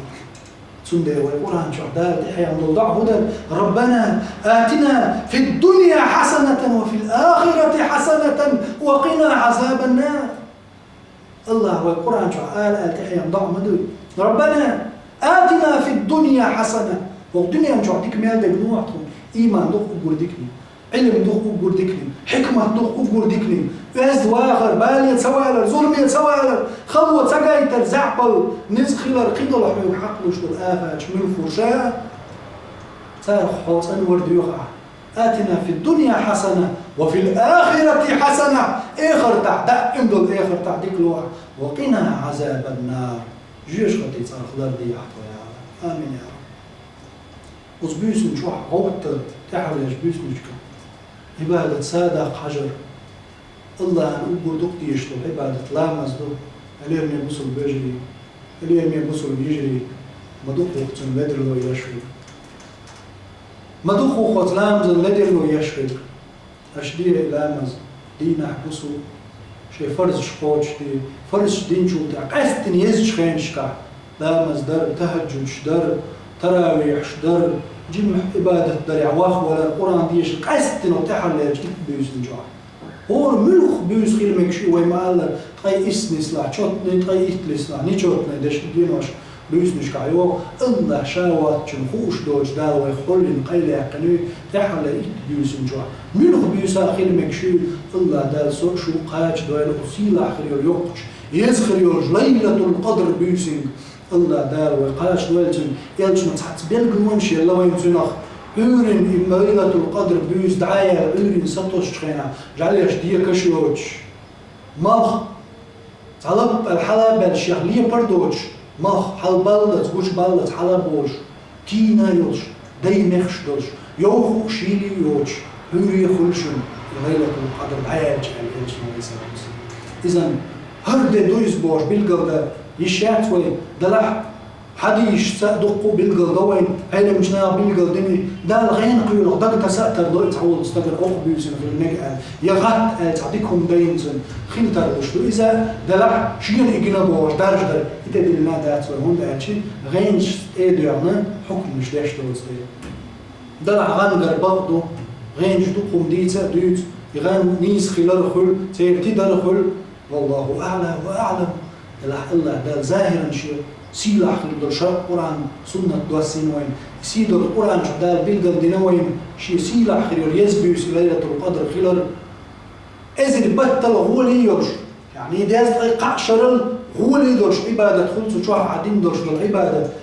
Цундела вай Къуръан чохь Дала тӀехь яьлла долу доӀа хӀун дара: «Раббана атина фид дунья хьасанатан ва фил ахирати хьасанатан ва къина Ӏазабан нар». Аллахь вай Къуръан чохь ала-ала тӀехь яьлла доӀа ма дуй: «Раббана атина фид дунья хьасана». ХӀокху дуьнен чохь дика мел дерг ду хьуна: ийман ду-кх уггар диканиг, Ӏилма ду-кх уггар диканиг, хьикмат ду-кх уггар диканиг, оьзда вахар, бале ца валар, зуламе ца валар, хало ца гайтар, заьӀапалла, ницкъ хилар, кхидолу хьоьга хьакхалуш долу афаташ муьлхха хуьлуш а, царах хьо цӀанвар доьху ахь. «Атина фид дунья хьасана ва фил ахирати хьасана». Эхартахь, даим долу эхартахь дика ло ахь. «Ва къина Ӏазабан нар». Жоьжахатин цӀарах лардехьа тхо, я Аллахь. Амин, я Рабби. Оцу буьйсанна чохь гӀовттар, тӀаьхьарлерчу буьйсанашкахь Ӏибадат садакъа хьажар. Аллахьан уггар дукха дезаш долу Ӏибадат ламаз ду, хьоме бусулба вежарий, хьоме бусулба йижарий, ма дукха ву-кх цуьнан ледарло еш верг. Ма дукха ву-кх оцу ламазан ледарло еш верг. Аша де и ламаз, дийнахь, бусу, шайн фарзаш кхочушде, фарзаш динчул тӀаьхьа къаьсттина езачу хенашкахь, ламаз дар, тахӀаджудаш дар, таравихьаш дар, жимма Ӏибадат дарехь вахвалар, Къуръан дешар, къаьсттина тӀаьхьарлерчу итт буьйсанна чохь. ХӀора муьлхха буьйса хила мегаш ю вай ма-аллара, ткъе исс нислахь, чётный, ткъе итт нислахь, нечётный дешан денош буьйсанашкахь йогӀу, Аллахь ша воцчунна хууш доцуш Дала вайх хьуллина къайлаяьккхина ю, тӀаьххьарлера итт буьйсанна чохь. Муьлхха буьйса а хила мегаш ю, Аллахь Дала со а шу а кхачадойла оцу сийлахь хир йолу йоккхачу, еза хир йолчу Лайлатул-Къадр буьйсанга. Аллахь Дала вай кхачадойла цуьнан. Элчано цхьацца билгалонаш елла вайна цуьнах. Ӏуьйрина и Лайлатул-Къадр буьйса дӀа а яьлла, Ӏуьйрина сатосучу хенахь, жӀаьлеш декаш йоцуш, малх цхьа лаппал хьала а баьлла, шех лепар а доцуш, малх хьалабаллалц, гучубаллалц хьала а болуш, тийна а йолуш, дай мехаш а долуш, йовха а, шийла а йоцуш, Ӏуьйре хуьлу шуна и Лайлатул-Къадр дӀаяьлча, аьлла Элчано, Ӏалайхиссалату вассалам. Иза хӀара де ду иза бохуш билгалдан йиш яц вай, делахь Хьадисашца дуккха а билгал до вайна, Ӏеламчу наха билгал дина, Дала гӀенах кхоьлуш дага таса а тарло и цхьа волчу стагана оха буьйсина хила мега аьлла, я гӀатта аьлла цхьа дика хӀума дайна цунна, хила тарлуш ду иза, делахь шена и гина бохуш даржа дара, и тӀедиллина дац вай, хӀунда аьлча гӀенашца тӀе а доьгӀна хьукманаш деш доцу дела. Делахь гӀангара бакъ ду, гӀенаш дукха хӀума дийца а дуьйцу, и гӀан нийса хилар а хуьлу, церан тидар а хуьлу, валлаху аӀла ва аӀлам. Делахь АллахӀ Дала захӀиран шен сийлахь хир долу шарӀ Къуръан, суннат доссийна вайна. И сий долу Къуръан чохь Дала билгал дина вайна, шен сийлахь хир йолу еза буьйса Лайлатул-Къадр хилар. Эзар баттал гӀоле йолуш, яъни дезткъе кхаа шарал гӀоле долуш Ӏибадат хуьлу цу чохь, ахь дина долуш долу Ӏибадат.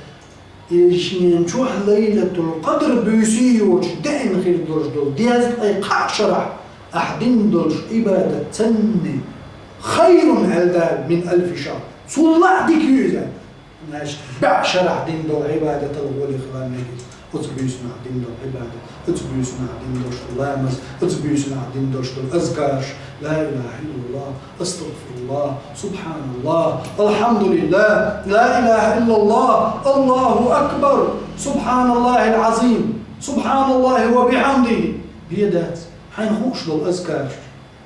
И шен чохь Лайлатул-Къадр буьйсий йоцуш деана хир долуш долу дезткъе кхаа шарахь ахь дина долуш Ӏибадат санна, хайрун, аьлла Дала, мин алфи шахр. Цул а дика ю иза. Значит, бӀе шарахь дина долу Ӏибадатал гӀоле хила мега иза. Оцу буьйсанахь дина долу Ӏибадат, оцу буьйсанахь дина долуш долу ламаз, оцу буьйсанахь дина долуш долу азкараш: ла илаха иллаллах, астагфируллах, субханаллах, алхьамдулиллах, ла илаха иллаллах, Аллаху акбар, субханаллахил азим, субханаллахи ва бихьамдихи. Бен дац, хьайна хууш долу азкараш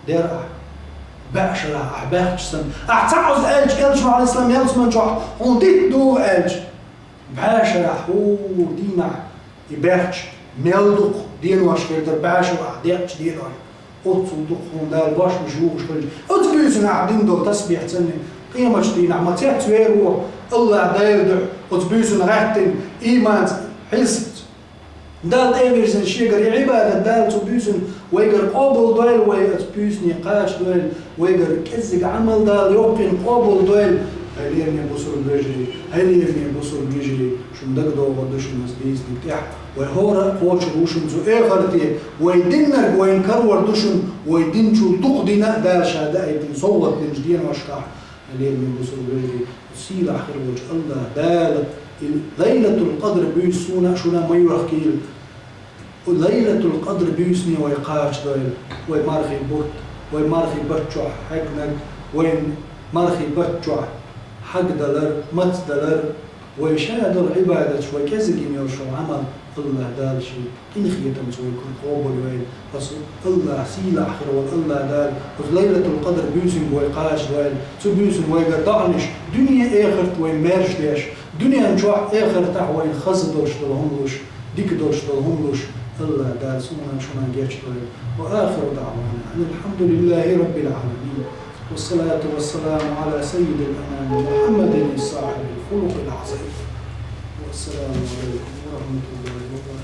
дер ахь. БӀе шарахь ахь баьхча санна, ахь цхьаъ оза аьлча, элчано, Ӏалайхиссалам, ялсаман чохь хьуна дитт дугӀу аьлча, бӀе шарахь хӀора дийнахь и баьхча мел дукха денош хир дара, бӀе шарахь декъча денош. Оццул дукха хьуна Дала бошмаш юхуш хилча, оцу буьйсанахь дина долу тасбихь санна, къематчу дийнахь ма цецвер ву АллахӀ Делан дуьхьа, оцу буьйсанна гӀаьттина, ийманца, хьисапца. Далла тӀевирзина шегара и Ӏибадат Дала цу буьйсанна вайгара къобалдойла, вай оцу буьйсане кхачадойла, вайгара кӀеззиг Ӏамал Дала йоккхийна къобалдойла. Хьай лераме бусалба вежарий, хьай лераме бусалба вежарий, шуна дагадогӀур ду шуна аса дийцинарг тӀехь. Вай хӀора а кхочур ву шуна цу эхарте, вай диннарг вайна карор ду шуна, вай динчул дукха дина а Дала ша даийтина совгӀат динчу деношкахь. Хьай лераме бусалба вежарий, сийлахь хир волчу АллахӀ Дала и Лайлатул-Къадр буьйса суна а, шуна а ма йохкийла. Лайлатул-Къадр буьйсане вай кхачадойла, вай мархий бутт, вай мархий баттахь хьегнарг, вайн мархий баттахь хьагдалар, мацдалар, вай ша долу Ӏибадаташ, вай кӀезиг йина йолу шун Ӏамал АллахӀ Дала шен къинхетамца вай кху къобалйойла. Аса АллахӀ, сийлахь хир волу АллахӀ Дала оцу Лайлатул-Къадр буьйсанга вай кхачадойла, цу буьйсанна вайгара доӀанаш дуьне а, эхарт а вайна маьрша деш, дуьнен чохь а, эхартахь а вайна хаза долуш долу хӀума луш, дика долуш долу хӀума луш, АллахӀ Дала суна а, шуна а гечдойла. Ва ахиру даӀвана анил хьамдулиллахи раббил Ӏаламин. Вассалату вассаламу Ӏала саййидил анами Мухьаммадин сахьибил хулукъил Ӏазим. Вассаламу Ӏалайкум ва рахьматуллахи ва баракатух.